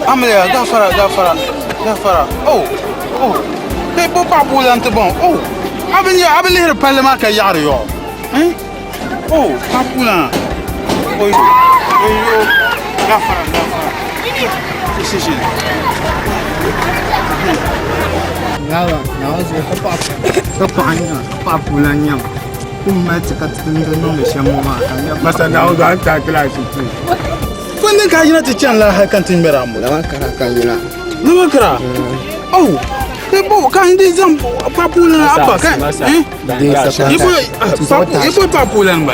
Amiliya, gafara, gafara, gafara. Oh, oh. Kai bo paɣa puula n-ti bɔŋɔ. Oh, a bi a bi lihiri palli maa ka yaɣiri yɔɣu. Eh? Oh, paɣa puula. Oyo, oyo. Gafara, gafara. Shi, shi, shi. Yawa, naawuni zuɣu ka paɣa ka paɣa nya ka paɣa puula nyam kum mali ti ka ti niŋdi shɛm ŋɔ maa ka n nya Masa naawuni zuɣu a ni taai kilaasi ti. Kundin ka yina ti chani la hali ka n ti ŋmɛri a mo. Laban kara ka n yina. Laban kara? Oh, kai bo ka n di zaŋ paɣa puula na abba ka eh? Yi bo paɣa puula n ba.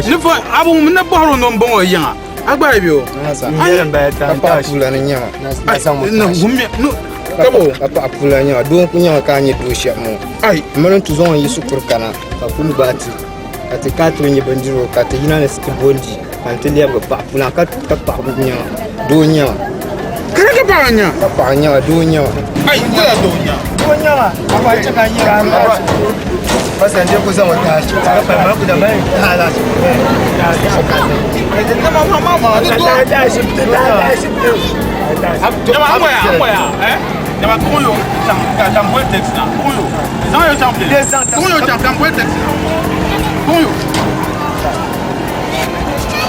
Ni fo abu n na bɔhiri o ni bɔŋɔ yiŋa. A gba yi o. Ka paɣa puula ni nyɛma. Kabo. Ka paɣa puula nyɛma doo n ku nyɛma ka a nyɛ doo shɛm ŋɔ. Ai. Mini n tuzoŋ n yi shikuru kana ka kuli gbaai ti ka ti kana ti nyɛ bindirigu ka ti yina ni ti bondi ka n ti lɛbigi paɣa puula ka paɣa nyɛma doo nyɛma. Kana ka paɣa nyɛma. Ka paɣa nyɛma doo nyɛma. Ai wala doo nyɛma. Doo nyɛma. A ba chɛ ka nyɛ Masa n ku zaŋ o tahi ka pa ma ku da mai ta la shi. Nama ma ma ma ni doo. Nama an goya eh? Nama tuŋ yo ka ka boli taxi na tuŋ yo. Zaŋ yo chaŋ plane. Tuŋ yo chaŋ ka boli taxi na. Tuŋ yo.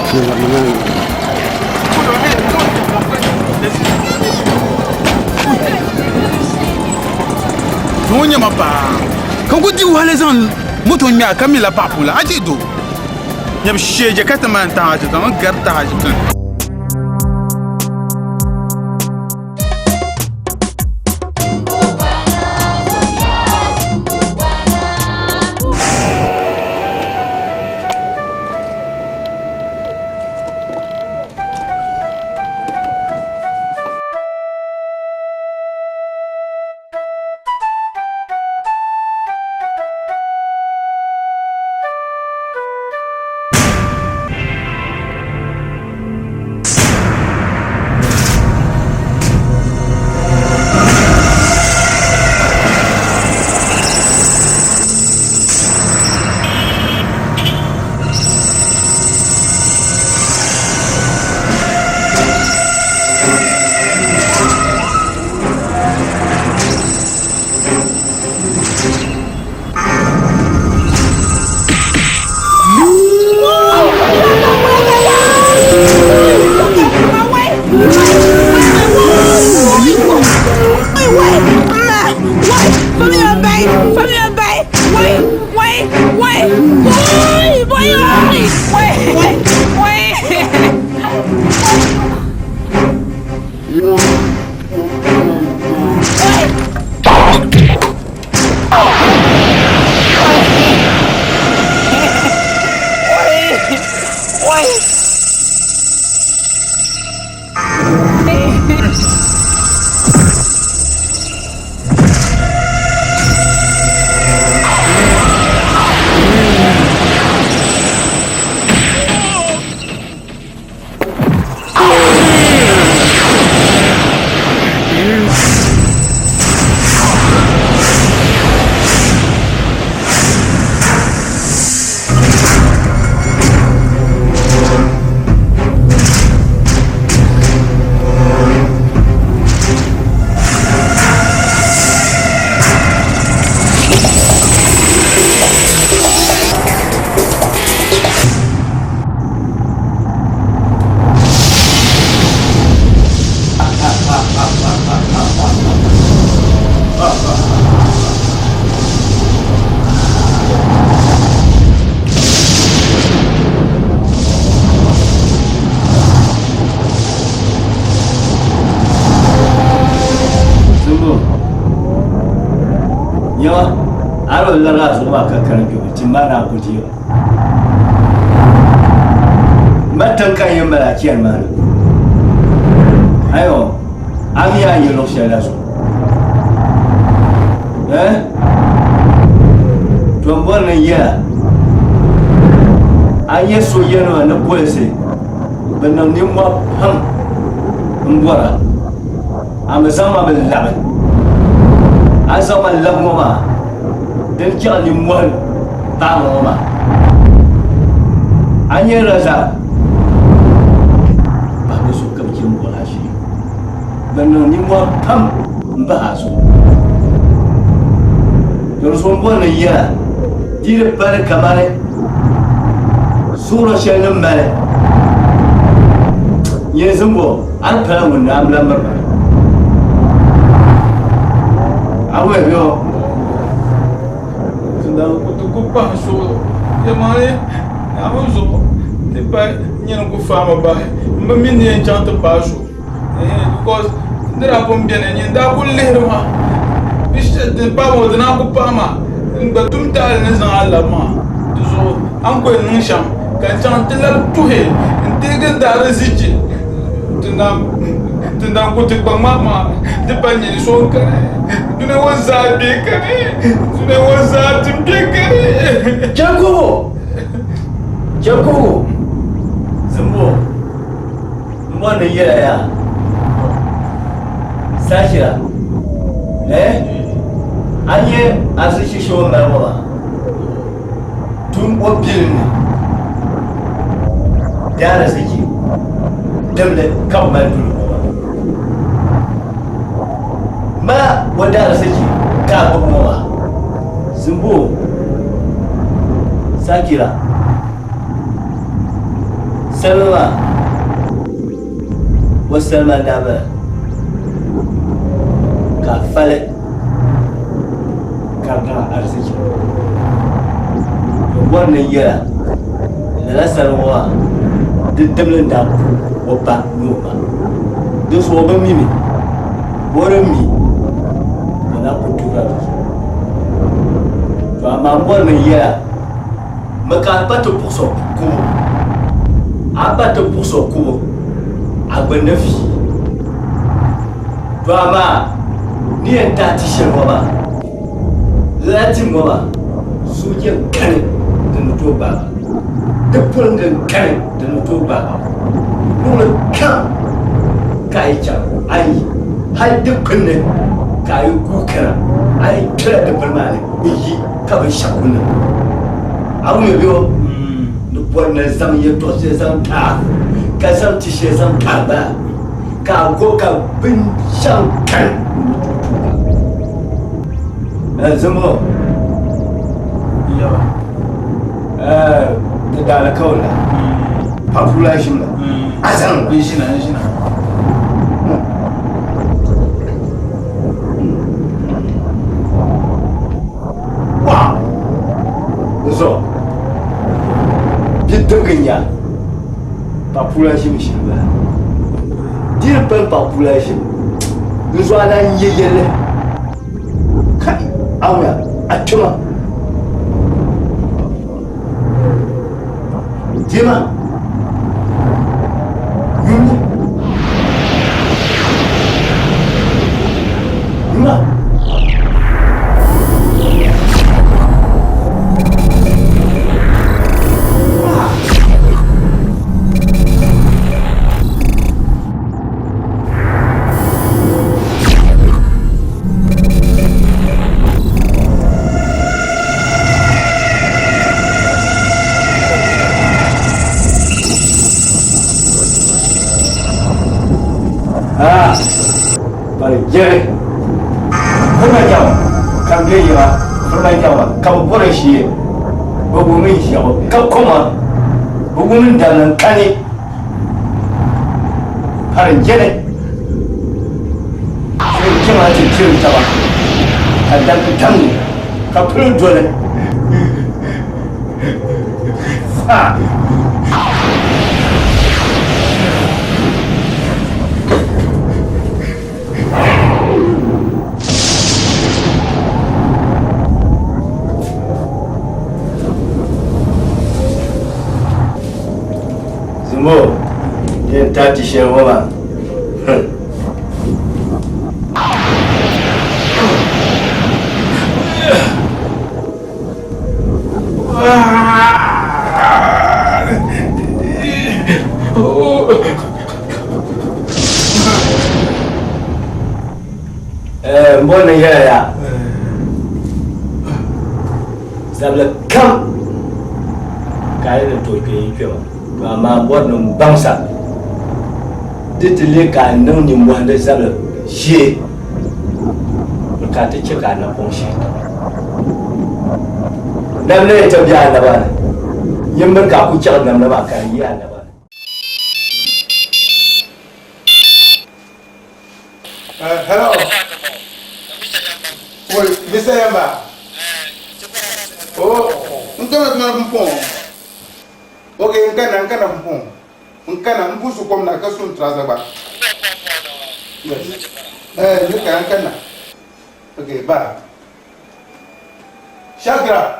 Tuŋ yo eh tuŋ yo ka boli taxi. Tuŋ nyɛma paa. Ka ku di wahala zaŋ moto ŋmɛ a ka mi la paɣa puula a ti do. Nyɛbu sheeje ka ti maan taha ti zaŋ gari taha ti. Zumbu. Yawa, aro larga zuɣu maa ka kari kpɛma ti ma naa ku deeba. Ma tiŋ ka n yɛn mali a chani maa ni. Ayo, a mi a yi luɣ shɛli la zuɣu. Eh? To n bɔri ni n yɛla. A nyɛ soojanima ni polinsi bɛ niŋ nimmɔhi pam m bɔra. A mi zaŋ ma mi labi. A ni zaŋ ma labi ŋɔ maa, di ni chaŋ nimmɔhi paai ma ŋɔ maa. A nyɛ Razak. Bɛ niŋ nimmɔhi pam m-bahi a zuɣu. Di zuɣu m-bɔri ni yɛla di di pali kamani suɣulo shɛli ni mali nyini zimbo a ni pala ŋun daa lahi miri ba. A wuhi bɛ o. Ti ku pahi suɣulo yɛlimaŋli Naawuni zuɣu ti pa nyini ku faami bahi m bi mi ni yɛn chaŋ ti paai so because n ni daa pun beni nyin daa kuli lihiri ma din paai ŋɔ di naan ku pahi ma n gba tum taali ni zaŋ a labi maa di zuɣu a ni ku yɛn niŋ shɛm ka n chaŋ ti labi tuhi n teegi n daarzichi Tindan ku ti kpaŋ maa maa ti pa nyini so n-kani dunia ŋɔ zaa bɛ kani dunia ŋɔ zaa ti bɛ kani. Jakobo! Jakobo! Zimbo, m bɔri ni n yɛl a yaa. Sachira, eh? A nya azichi shɛli o ni mali ŋɔ maa? Tum o bilim ni daariziki dimli ka bɛ mali duli ŋɔ maa. Ma o daariziki ka a gbubi ŋɔ maa. Zimbo Sakira salima maa o salima n-daa bala ka a fali. Ka di niŋ arzichi. N bɔri ni n yɛl a, lala sani ŋɔ maa, di dimli n-daa ku o ba ni o ma. Di zuɣu o bi mi mi, ka o di mi, o na ku tuhira di zuɣu. To amaa m bɔri ni n yɛl a, mi ka a pa ti puɣis o kubu, a pa ti puɣis o kubu, a gbinni vi. To amaa ni yɛn tahi ti shɛli ŋɔ maa, lala tim ŋɔ maa sooja n-kani din ni tooi gbaai ba, di poliŋga n-kani din ni tooi gbaai ba. Luɣili kam ka a yi chaŋ a yi hal dikpini ni ka a yi guui kana, a yi kpɛla dikpini maa ni n-yi ka binshɛɣu ku niŋ. A wumya bɛ o ni bɔri ni zaŋ yɛtɔɣ shɛli zaŋ ti a, ka zaŋ ti shɛli zaŋ ti a gba. Ka a go ka binshɛŋ kani n-ni tooi tuui a. Zuŋɔ yawa ti daalikauli la paɣa la ʒim la a zaŋ n ʒina n ʒina. Wow! N-zuɣu bidibigi n-nyɛ a. Paɣa ʒim ʒim bala. Di ni pali paɣa ʒim n zuɣu a lahi yɛ yɛlli kai awuya a kpɛma dima yuli yuma. Ah, bari jere. Furma jawa, kan be yiŋa, furma jawa, ka bi bɔri shee, bi wumi ʒiɛɣu, ka koma. Bɛ wum n daŋ n kani pari jɛli ka yi chaŋ a ti tiri taba ka damdi tam ni ka puli doli ha. Zumbo, yɛn taa ti shɛli ŋɔ maa. M bɔri ni n yɛla yaa zabili kam ka a yi ni tooi kpe yi kpɛma to amaa m bɔri ni m baŋ sa Di ti leei ka a niŋ nimmɔhi di zabili ʒee, bɛ ka a ti chɛ ka a napɔŋ shihi taba. Namda yi ti be a naba ni, nyin miri ka a ku chɛɣi namda maa ka di yi a naba ni. Hello. Wait, Mr. Yamba. Oh, n kana tuma pumpɔŋɔ. Okay, n kana n kana pumpɔŋɔ. N kana n bu su kom na ka su n trouser gba. Yes. Eh, n kana n kana. Okay, bye. Shakira.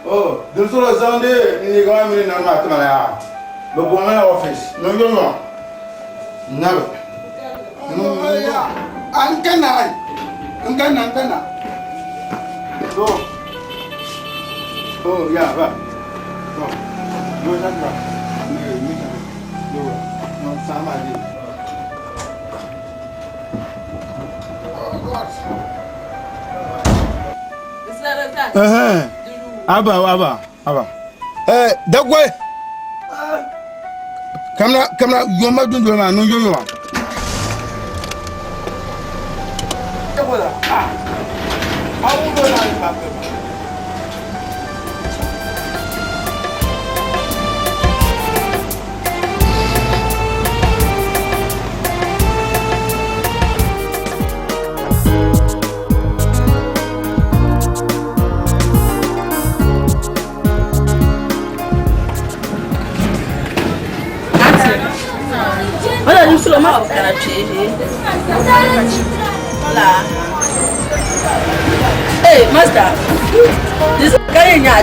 Oh, din sɔrɔ zaŋdi n liiga maa mini nani maa tima na yaa. Bɛ bɔŋ ma na office. Niŋ yɔnyɔŋ. Nabi. N kana ai. N kana n kana. Oh. Oh, yeah, bye. Oh. No, Shakira. No, no, no. No, Sama di. Aba, aba, aba. Eh, dagwai. Kamna, kamna, yoma dundol ma, no yoma. Ah. Hey, master. This guy in your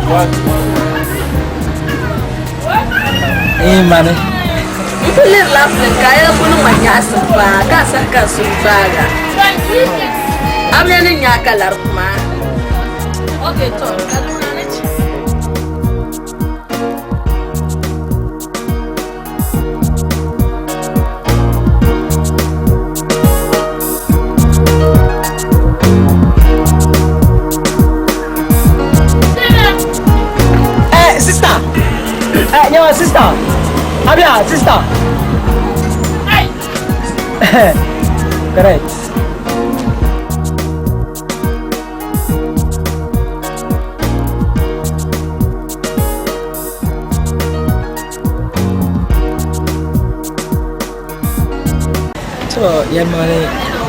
What? Eh, mane. Nkuli laughing ka ya kunu manya sun ba ka san kan sun baga. Amene nya kalar kuma. Okay, to. Eh, sister. Eh, nyawa sister. Abia, sister. Hey. Correct. To yɛlimaŋli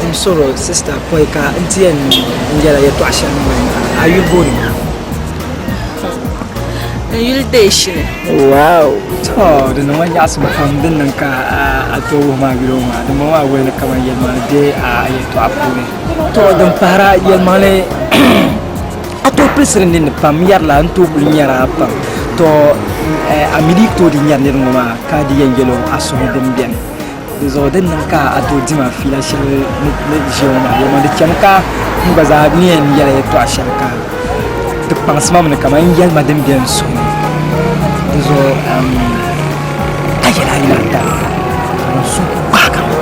dim soro sister pɔi ka n ti yɛn yɛla yɛtɔɣa shɛli ŋɔ maa a yuli booni ma? N yuli Deeshini. Wow! To di niŋ ma nyaɣisim pam din niŋ ka a tooi wuhi ma a yuli ŋɔ maa. Dimbɔŋɔ maa wuhi ni kaman yɛlimaŋli be a yɛtɔɣa puuni. To din pahira yɛlimaŋli a tooi pilisiri ninni pam n yɛrila n tooi kuli nyɛri a pam. To a mi di tooi di nyɛri niri ŋɔ maa ka di yɛn yɛl o a suhu din beni. Di zuɣu din niŋ ka a tooi di ma fiila shɛli ni ʒiya ŋɔ maa yɛlima di chɛmi ka n gba zaa ni yɛn yɛli yɛltɔɣa shɛli ka di kpaŋsi ma mi kamani n yɛlima din be n suhu ni. Di zuɣu ka yɛli a yɛla ata ka n suhu ku gbaagi ma.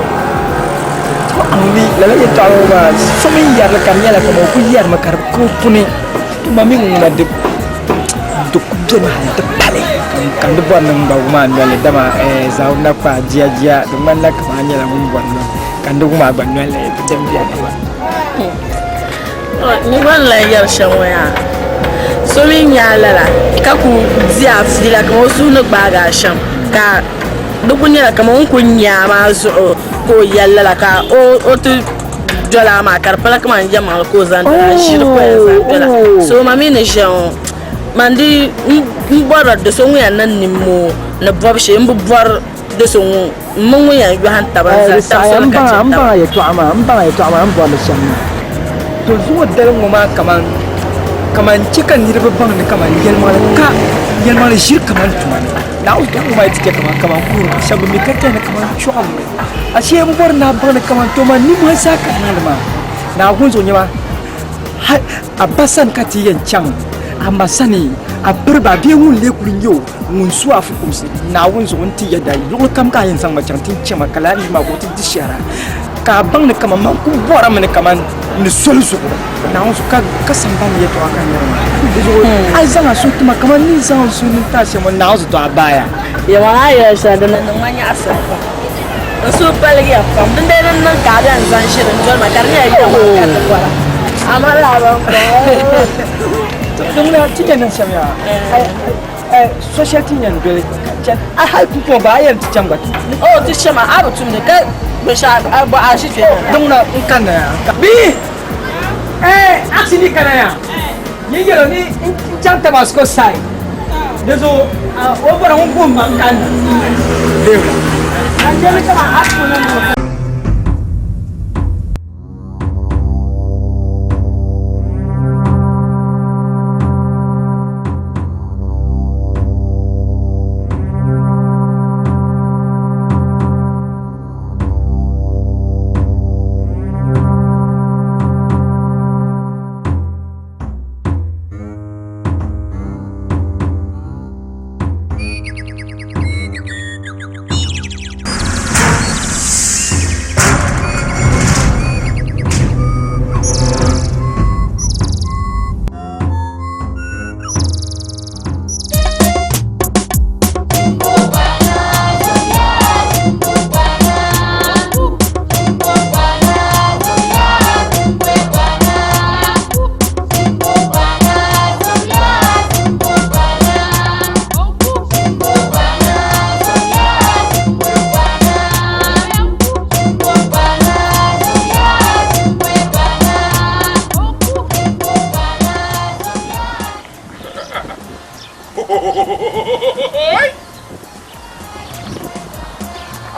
To a mi lala yɛltɔɣa ŋɔ maa so mi yɛrili ka di nyɛla kamani o ku yɛrimi ka di ka o puni. To ma mi ŋuna di di ku beni hali ti pali ka n di bɔri ni n gba wum a noli dama zaawuni na kpa jia jia di ŋmanila kaman a nyɛla ŋun bɔri noli ka n di wum a gba noli din beni maa. Ni gba ni lahi yɛri shɛm ŋɔ yaa so mi nya a lala ka ku di a fiila kaman o suhu ni gbaagi a shɛm ka di ku nyɛla kaman o ni ku nya a maa zuɣu ka o yɛli lala ka o ti doli a maa ka di pala kaman yɛlimaŋli ka o zaŋ doli a ʒiri ka o yɛn zaŋ dola so ma mi ni ʒiya ŋɔ man di n bɔrila do so ŋun yɛn niŋ nimmoo ni bɔbu shee n bi bɔri do so ŋun m mini ŋun yɛn yɔhim taba n zali tab soli ka chɛ M taba. baŋ a yɛtɔɣa maa, m baŋ a yɛtɔɣa maa, m bɔri li shɛm maa. To zuŋɔ dali ŋɔ maa kaman kaman chɛ ka niriba baŋ ni kaman yɛlimaŋli ka yɛlimaŋli ʒiri kaman tuma ni. Naawuni dali ŋɔ maa yi ti chɛ kaman kaman kuhiri ka shɛba bi mi ka tɛhi ni kaman chɔɣimi. Ashee m bɔri ni a baŋ ni kaman to maa nimmohi zaa ka niŋdi maa. Naawuni zuɣu nyɛ ma hal a ba sani ka ti yɛn chaŋ, a ma sani, a biriba bee ŋun lee kuli nyɛ o ŋun su a fukumsi Naawuni zuɣu nti yɛda luɣili kam ka a yɛn zaŋ ma chaŋ ti n chɛ ma ka lala nir maa ka o ti di shɛhira ka a baŋ ni kaman man kul bɔrimi ni kaman ni soli zuɣu Naawuni zuɣu ka sambani yɛtɔɣa ka n yɛri maa. Di zuɣu a yi zaŋ a suhu ti ma kamani ni zaŋ n suhu ni ti a shɛm ŋɔ, Naawuni zuɣu a baaya. Yɛlimaŋli a yɛli shɛli din niŋ ma nyaɣisim pam. N suhu paligiya pam. Dindali din niŋ ka a bɛn zaŋ ʒiri n-doli ma ka di nyɛla yɛlimaŋli ka ti bɔra. Amaa lala ban bɔŋɔ. Din ŋuna ti yɛn niŋ shɛm yaa, so shɛli ti yɛn doli ka chani a hali pumpɔŋɔ gba a yɛn ti chani gba ti. Oo ti chama a bi tumdi ka binshɛɣu a bɔhi a ʒi kpɛ ŋɔ. Din ŋuna n kanna yaa. Bee a ti ni kana yaa yin yɛl o ni n chaŋ Damascus side di zuɣu o bɔri ŋun guhim ma n kanna. A chɛmi kaman a ti ku niŋ ŋɔ.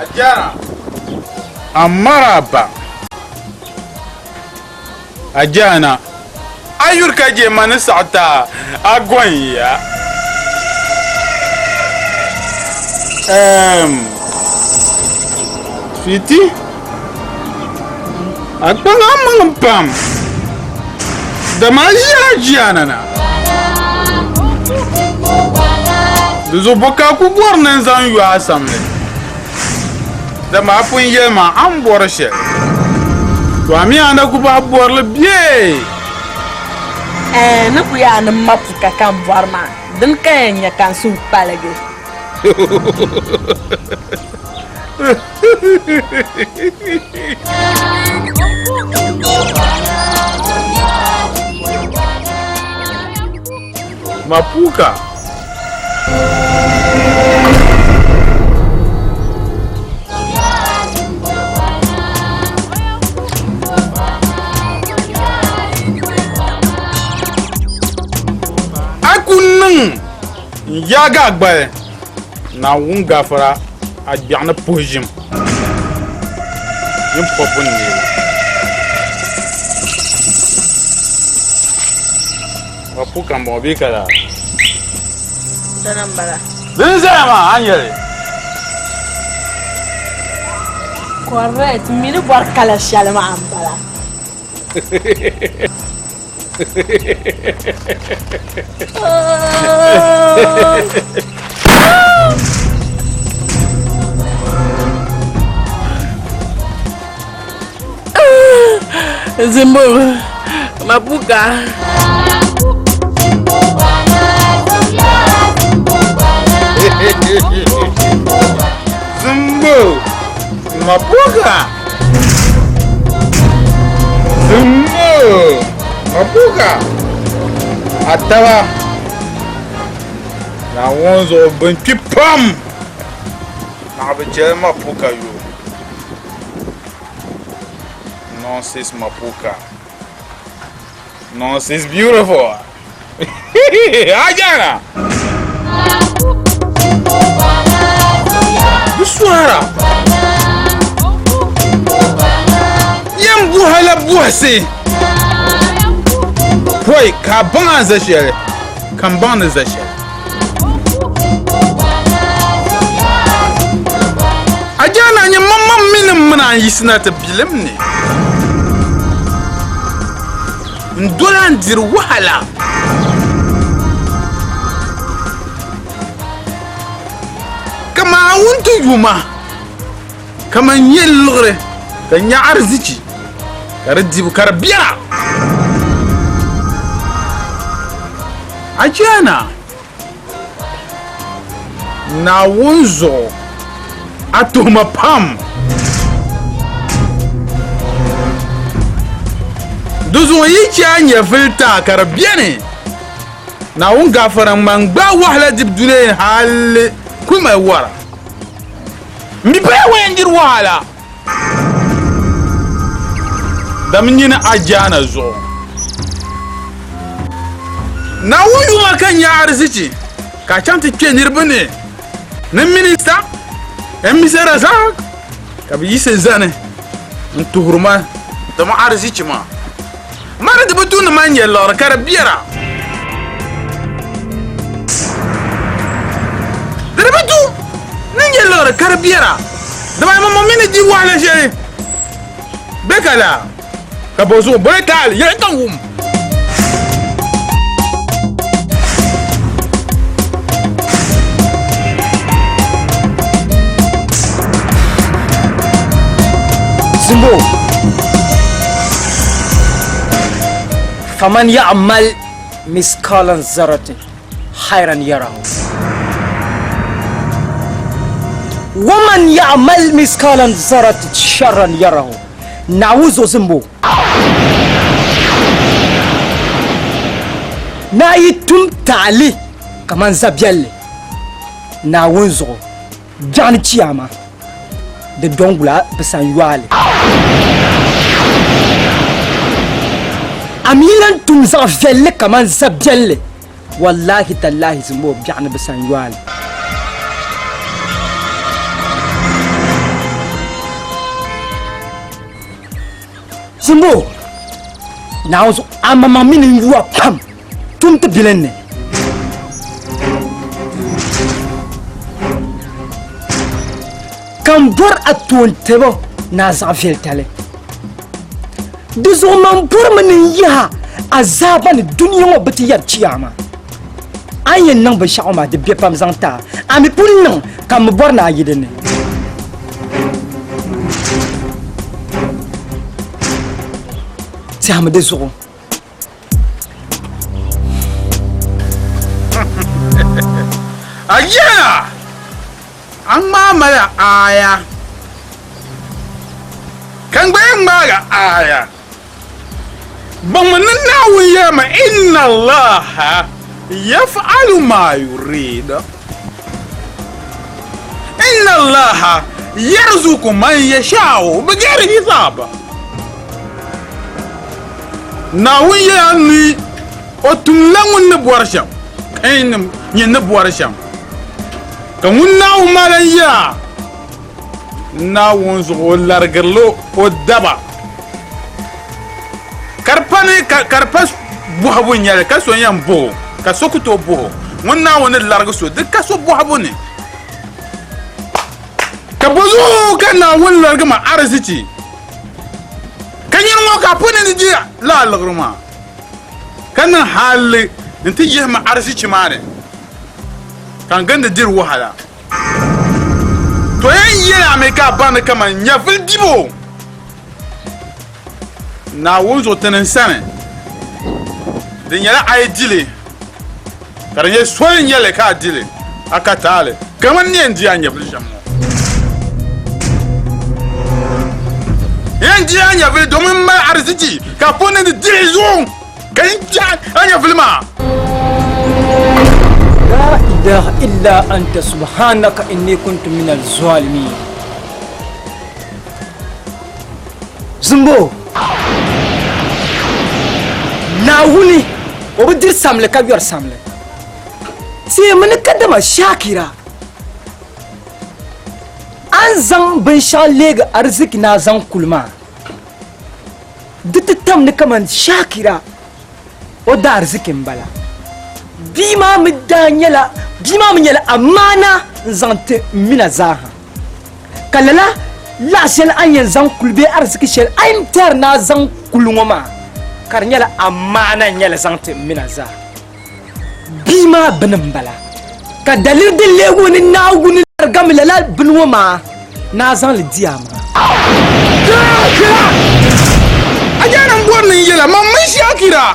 Ajara. Amaraba. Ajana. A yuri ka je ma ni saɣita a gɔn ya. Fiti. A kpaŋ a maŋ pam. Dama a ʒi Ajana na. Di zuɣu bɔ ka a ku bɔri ni n zaŋ yo a samli? Dama a pun yɛli ma a ni bɔri shɛli. To a mi a na ku bahi bɔri li bee? Ɛɛn, ni ku yaa ni m ma puka ka m bɔri maa, dini ka yɛn nya ka n suhu paligi? Mapuka. A ku niŋ n yaagi a gbali. Naawuni gafara a gbiɛɣu ni puhi ʒim yin pɔbu n neei Mapuka m-bɔŋɔ bee ka laa? Dina m-bala. Din zaya maa a ni yɛli. Correct, m mi ni bɔri kala shɛli maa m-bala. Zimbo, Mapuka. Zimbo, Mapuka. Zimbo, Mapuka. A taba Naawuni zuɣu bɛn kpi pam naɣ bi chɛli Mapuka yo. Nonsense Mapuka. Nonsense beautiful. Ajana. Di sɔhira. Yɛn buha la buhisi. Pɔi ka a baŋ a ni za shɛli, ka m baŋ ni za shɛli. Ajana nyɛ maŋmaŋ mini m mini a n-yiɣisina ti bilim ni. N doli a n-diri wahala. Kaman a wun ti yu ma, kaman nyɛ liɣiri ka nya arizichi ka di dibu ka di biɛra. Achiana, Naawuni zuɣu a tuhima pam. Di zuɣu yi chɛ a nyɛvili ti a ka di beni, Naawuni gaafara ŋ-ŋma n-gbaai wahala dibu dunia ni hali kul mali wara. M bi paya ŋun yɛn diri wahala, dama nyini a jaana zuɣu. Naawuni yuma ka nya arizichi ka a chaŋ ti kpe niriba ni ni minista Mr. Razak ka bɛ yiɣisi zani n-tuhiri ma n-ti ma arizichi maa. Mani di bi tu ni man nyɛ liɣiri ka di biɛra. Di di bi tu ni nyɛ liɣiri ka di biɛra. Dama yi maŋmaŋ mi ni di wahala shɛli bɛ ka la, ka bɔ zuɣu boli taali yɛli ka wum. Zimbo. Faman ya'mal miskalan zaratin khairan yarahu. Waman ya'mal miskalan zaratin sharran yarahu. Naawuni zuɣu zimbo. Naa yi tum taali kaman zabiɛlli Naawuni zuɣu. Biɛɣuni chiyaama di dɔŋgula bi sanyɔali. A mi lan tum zaɣ viɛlli kaman zabiɛlli, wallahi tallahi zimbo biɛɣuni bi sanyɔali. Zimbo, Naawuni zuɣu a maŋmaŋ mi ni n yuwa pam. Tum ti bilinni. Ka n bɔri a toon tɛbo ni a zaɣ viɛlitali. Di zuɣu man bɔrimi ni n yihi a azaaba ni dunia ŋɔ bi ti yɛri chiyaama. A ni yɛn niŋ binshɛɣu maa di be pam zaŋ ti a, a mi pun niŋ ka m mi bɔri ni a yi di ni. Tɛhimi di zuɣu. Ayaa! A ŋmaa mali aaya. Ka n gba yɛn ŋmaagi aaya. Baŋmi ni Naawuni yɛlimi, Inna Allaha yaf'alu ma yurid. Inna Allaha yarzuku man yasha'u bighairi hisaab. Naawuni yɛla ni o tumla ŋun ni bɔri shɛm, ka nyɛ ni bɔri shɛm. Ka ŋun Naawuni maa lan yɛla, Naawuni zuɣu o larigirila o daba. Ka di pa ni ka di pa bɔhibu n-nyɛ li, ka so yɛn bɔh o, ka so ku tooi bɔh o. Ŋun Naawuni ni larigi so, di ka so bɔhibu ni. Ka bɔzuɣu ka Naawuni larigi ma arizichi? Ka nyini ŋɔ ka a pun ni di lala liɣiri maa, ka niŋ hali nti yihi ma arizichi maa ni, ka n gindi diri wahala. To yɛn yɛl a mi ka a baŋ ni kaman nyɛvili dibu Naawuni zuɣu ti ni sani, di nyɛla a yi di li, ka di nyɛ soli n-nyɛ li ka a di li, a ka taali kaman n ni yɛn di a nyɛvili shɛm ŋɔ. N yɛn di a nyɛvili domin m mali arizichi ka a pun ni di li zuɣu ka n di a nyɛvili maa. La ilaha illa anta subhanaka inni kuntu minal zalimin. Zimbo, Naawuni o bi diri samli ka yɔri samli. Teemi ni kadama Shakira a ni zaŋ binshɛɣu leegi ariziki ni a zaŋ kuli maa, di ti tam ni kaman Shakira o daariziki m-bala. Bia maa mi daa nyɛla, bia maa mi nyɛla amaana n-zaŋ ti m mina zaaha. Ka lala laɣ shɛli a ni yɛn zaŋ kuli bee ariziki shɛli a ni tɛri ni a zaŋ kuli ŋɔ maa, ka di nyɛla amaana n-nyɛ li zaŋ ti m mina zaa. Bia maa bini m-bala, ka daliri din leeg o ni Naawuni larigami lala bini ŋɔ maa ni a zaŋ li di a maŋa. A jaana m-bɔri ni n yɛl a, man mini Shakira,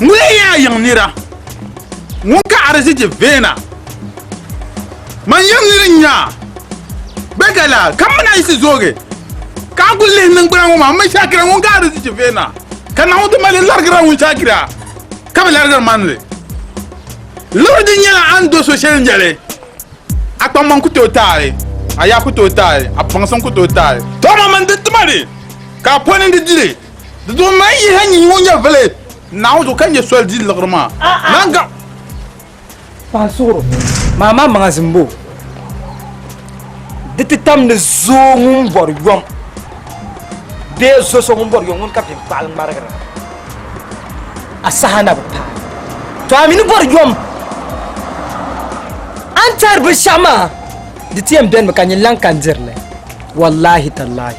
ŋuni n-nyɛ a yiŋ nira? Ŋun ka arizichi veena. Man yɛm niri n-nya bɛ ka la, ka m mi na yi ti zoogi, ka a kul lihi niŋgbuna ŋɔ maa, m mi shakira ŋun ka arizichi veena, ka Naawuni ti mali larigira ŋun shakira, ka bi larigiri man li. Liɣiri din nyɛla a ni do so shɛli n-nyɛ li, a kpaŋmaŋ ku tooi taai, a yaa ku tooi taai, a baŋsim ku tooi taai. Tɔ amaa man di ti ma li, ka a poni di di li. Di zuɣu man yihi a nyin ŋun nyɛ vili Naawuni zuɣu ka nyɛ soli di liɣiri maa. Naan ga. Paɣa suɣuro, maa maa maŋa zimbo di ti tam ni zoo ŋun bɔri yom bee zo so ŋun bɔri yom ŋun ka binkpaɣili ŋmarigira a saha na bi paai. To a mi ni bɔri yom a ni tɛhiri binshɛɣu maa di ti yɛn benimi ka nyin lan ka n-diri li. Wallahi tallahi.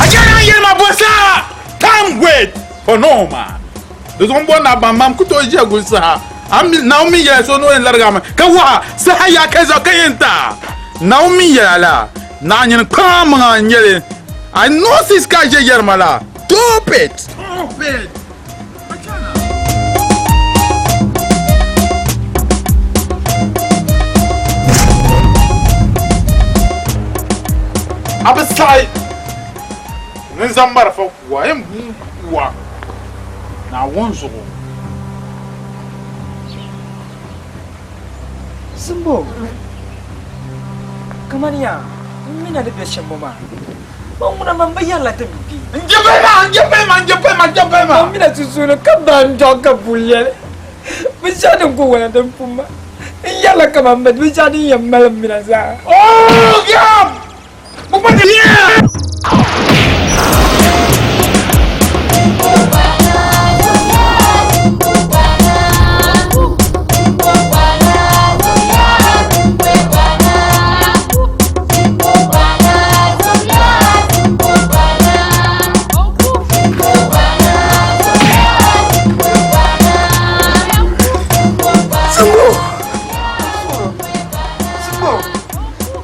A chɛli a ni yɛli ma bɔ saha? Time wait for no man. Di zuɣu m-bɔri ni a baŋ mam ku tooi ʒiya guli saha. A mi Naawuni mi yɛla so ni o yɛn larigi a mi ka waɣa saha yaa ka zuɣu ka yɛn ti a. Naawuni mi yɛla la, Naa nyini kpaŋ a maŋa n-nyɛ li. A notice ka a ʒe yɛri ma la? Stop it! Stop it! A bi saɣi ni n zaŋ marafa ku a, yɛn ku a Naawuni zuɣu. Zimbo, kamani yaa m mi na ni be shɛm ŋɔ maa, man ŋuna man bi yɛrila ti mi bee? N je pali maa, n je pali maa, n je pali maa, n je pali maa. Man mi na sunsuuni ka ba n dɔɣi ka buli yɛli, binshɛɣu din ku wala din pun ma, n yɛrila kaman binshɛɣu din yɛn mali m mi na zaa. Oh, yeah!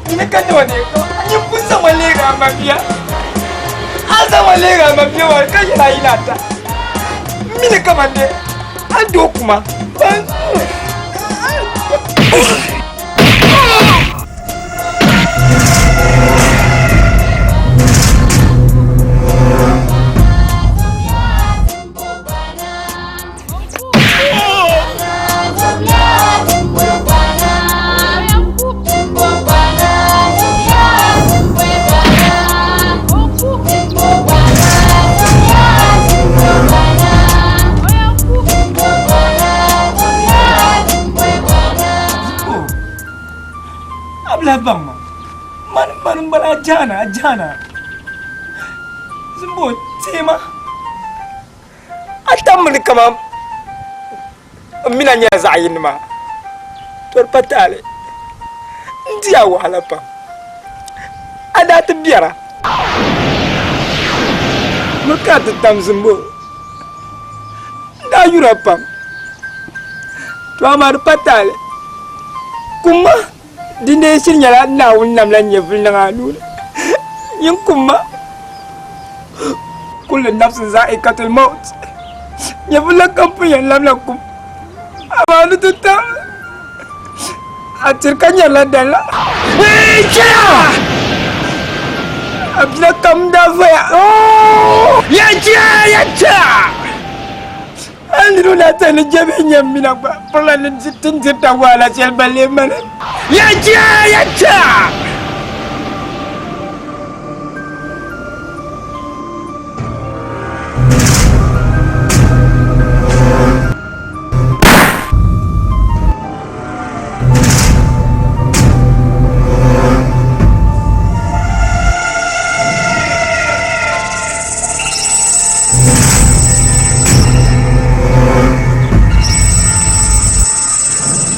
Nyini ka niŋ ni nyin pun zaŋ ma leeg a mabia. A zaŋ ma leeg a mabia maa ka yɛl a yila ata. M mi ni kaman de a ni tooi ku ma. Abla baŋ ma mani mani n bala a jaana zimbo teema A tam mi ni kaman m mini a nyɛla zaɣ yini maa, to di pa taali. N di a wahala pam. A daa ti biɛra. Miri ka a ti tam zimbo. N daa yur a pam. To amaa di pa taali. Kum ma dindee shiri nyɛla Naawuni namla nyɛvili niŋ a nuu ni. Nyin kum ma. Kulli nafsin za'iqatul maut. Nyɛvili la kam pun yɛn labila kum. Amaa ni ti tam a tiri ka nyɛrila dala. Chɛya! A bina kam daa voya. Ya chɛya! Ya chɛya! Hali niriba ni daa tɛhi ni Jɛbihi nyɛ m mina gba pirila ni ti ni diri tawaala shɛli balle mani. Ya chɛya! Ya chɛya!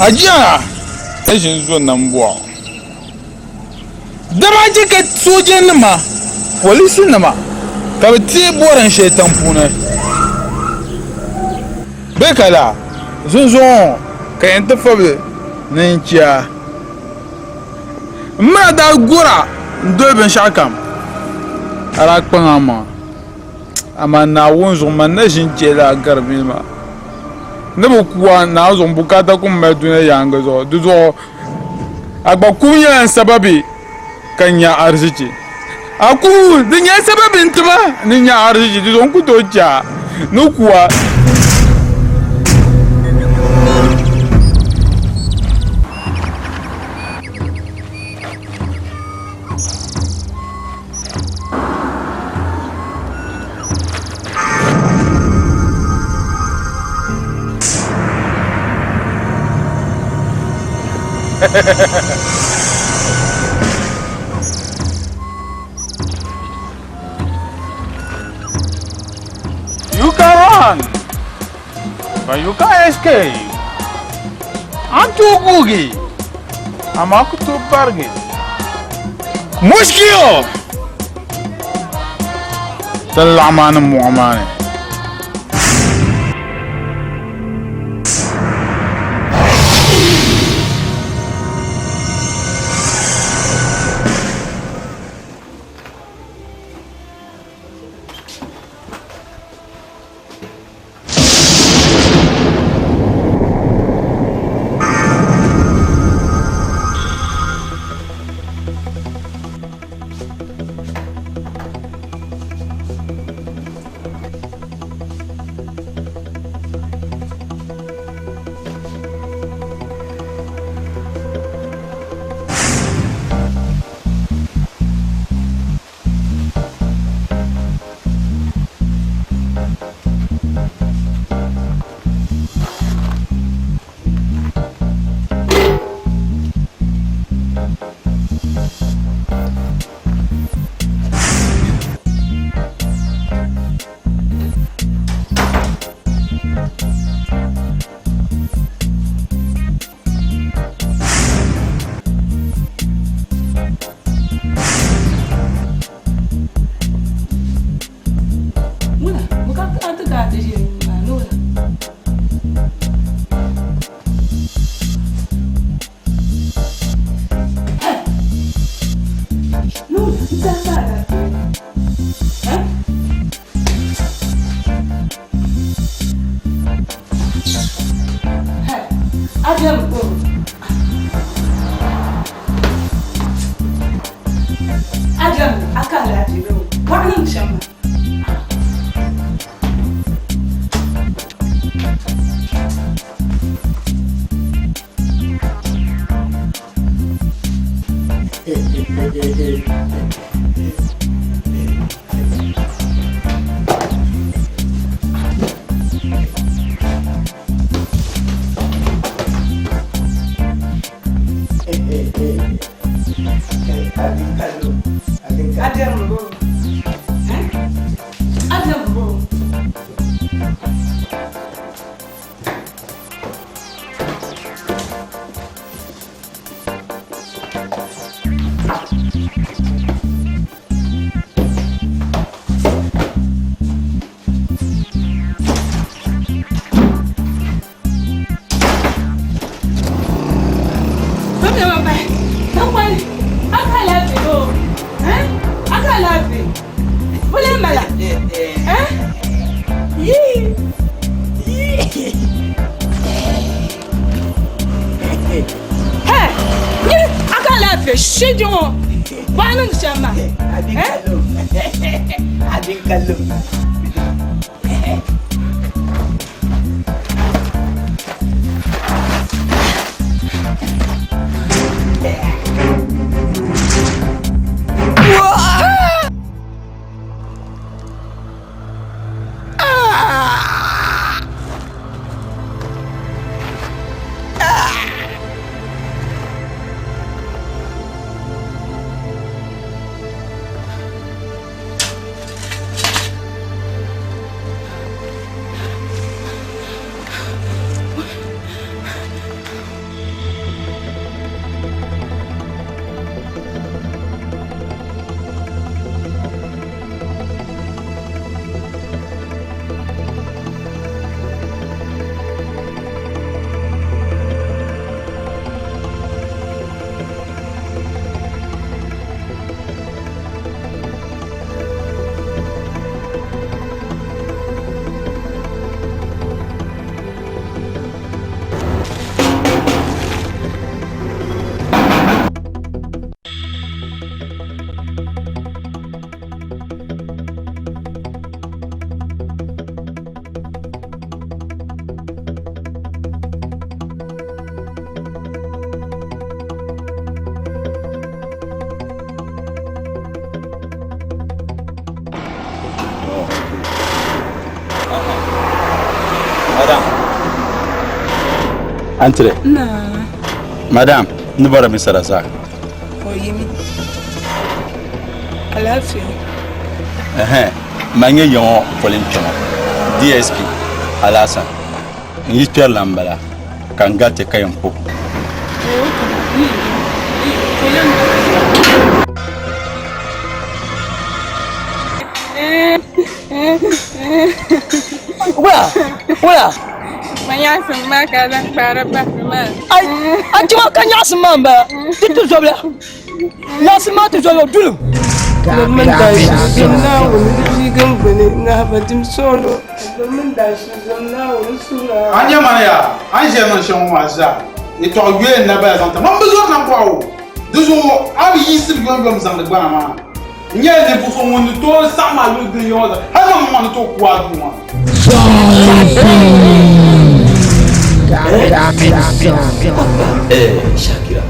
Ajiya ka ʒini zo nambɔɣu dama chɛ ka soojanima polisinima ka bɛ teei bɔri n shɛli tiŋ puuni bee ka laa zunzuŋɔ ka yɛn ti fabili ni n chɛ a. M ma daa gɔra n-doli binshɛɣukam ka daa kpaŋ amaŋa, amaa Naawuni zuɣu man na ʒi n-chɛ li a gari bɛ maa. Ni bi ku a, Naa zuɣu m bukaata ku mali dunia yaaŋgi zuɣu. Di zuɣu a gba kubu nyɛla n sababi ka n nya arizichi. A kubu di nyɛla sababi n-ti ma ni n nya arizichi, di zuɣu n ku tooi chɛ a ni ku a. You can run, but you can't escape. I'm too boogie. I'm up to bargain. Mushkil! Ti laɣim a ni mɔɣu maa ni. Wula, bɛ ka a ti ka a ti ʒini maa ni wula? Ni wula, n tɛha ka a daa ti Ha? Hey, a biɛri ko. Adam, a ka alaafee bee o? Bɔɣu niŋ shɛm maa. Adam boo. Adam boo. Abin kallo. Antire. Naa. Madam, ni bɔra Mr. Razak. O yimi. Alaafee. Ɛhɛn, man nyɛ yiŋɔ polin kpɛma, DSP Alhassan. N yi kpɛrila m-bala ka n gariti ka yɛn puhi. Wula, wula. Ma nyaɣisim maa ka a zaŋ kpaari bahiri maa. Ai, a chima ka nyaɣisim maa m-bala. Ti ti zobila. Nyaɣisim maa ti zobila duli. A nya mani yaa, a ni ʒiya niŋ shɛm ŋɔ maa zaa, yɛtɔɣ yoya n-na bala zaŋ ti ma. M bi zɔri nambɔɣu o, di zuɣu a bi yiɣisiri yomyom zaŋdi gbana maa. N nyɛla ninvuɣ so ŋun ni tooi saɣim a yuli dunia ŋɔ zaa, hal maŋmaŋ ni tooi ku a duu maa. Shakira,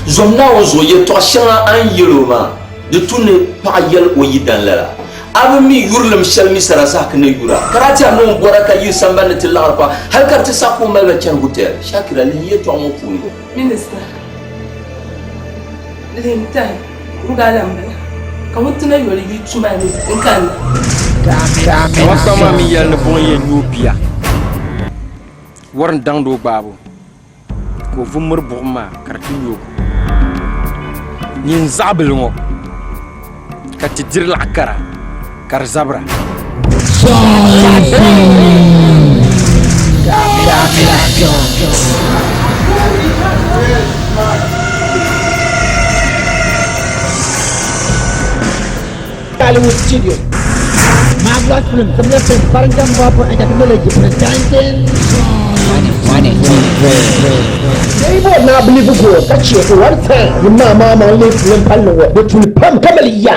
zom Naawuni zuɣu yɛtɔɣ shɛŋa a ni yɛl o maa, di tu ni paɣa yɛl o yidan lala. A bi mi yurilim shɛli Mr. Razak ni yura, ka daa tɛha ni o ni bɔra ka yi sambani ni ti laɣiri pa hal ka di ti saɣi ka o mali ba chani hotɛl. Shakira, lihi yɛtɔɣa ŋɔ puuni. Minista, lihi n-tahi n-gaa lan bala, ka ŋun ti na yoli yi tuma ni n-kanna. Kaman kpaŋ maa mi yɛli ni buɣim yɛn nyu o bia, wari n-daŋdi o gbaabu. Ka o vu miri buɣim maa ka di ti yooi. Nyin zaɣibili ŋɔ ka ti diri laɣ kara ka di zabira. Hollywood Studio. Marvelous Film, Similar Film, Paranjam Babu and Technology presenting Neighbor na believe go ka che ko one time ni ma ma ma le film pallo wo de tuli pam kamal ya.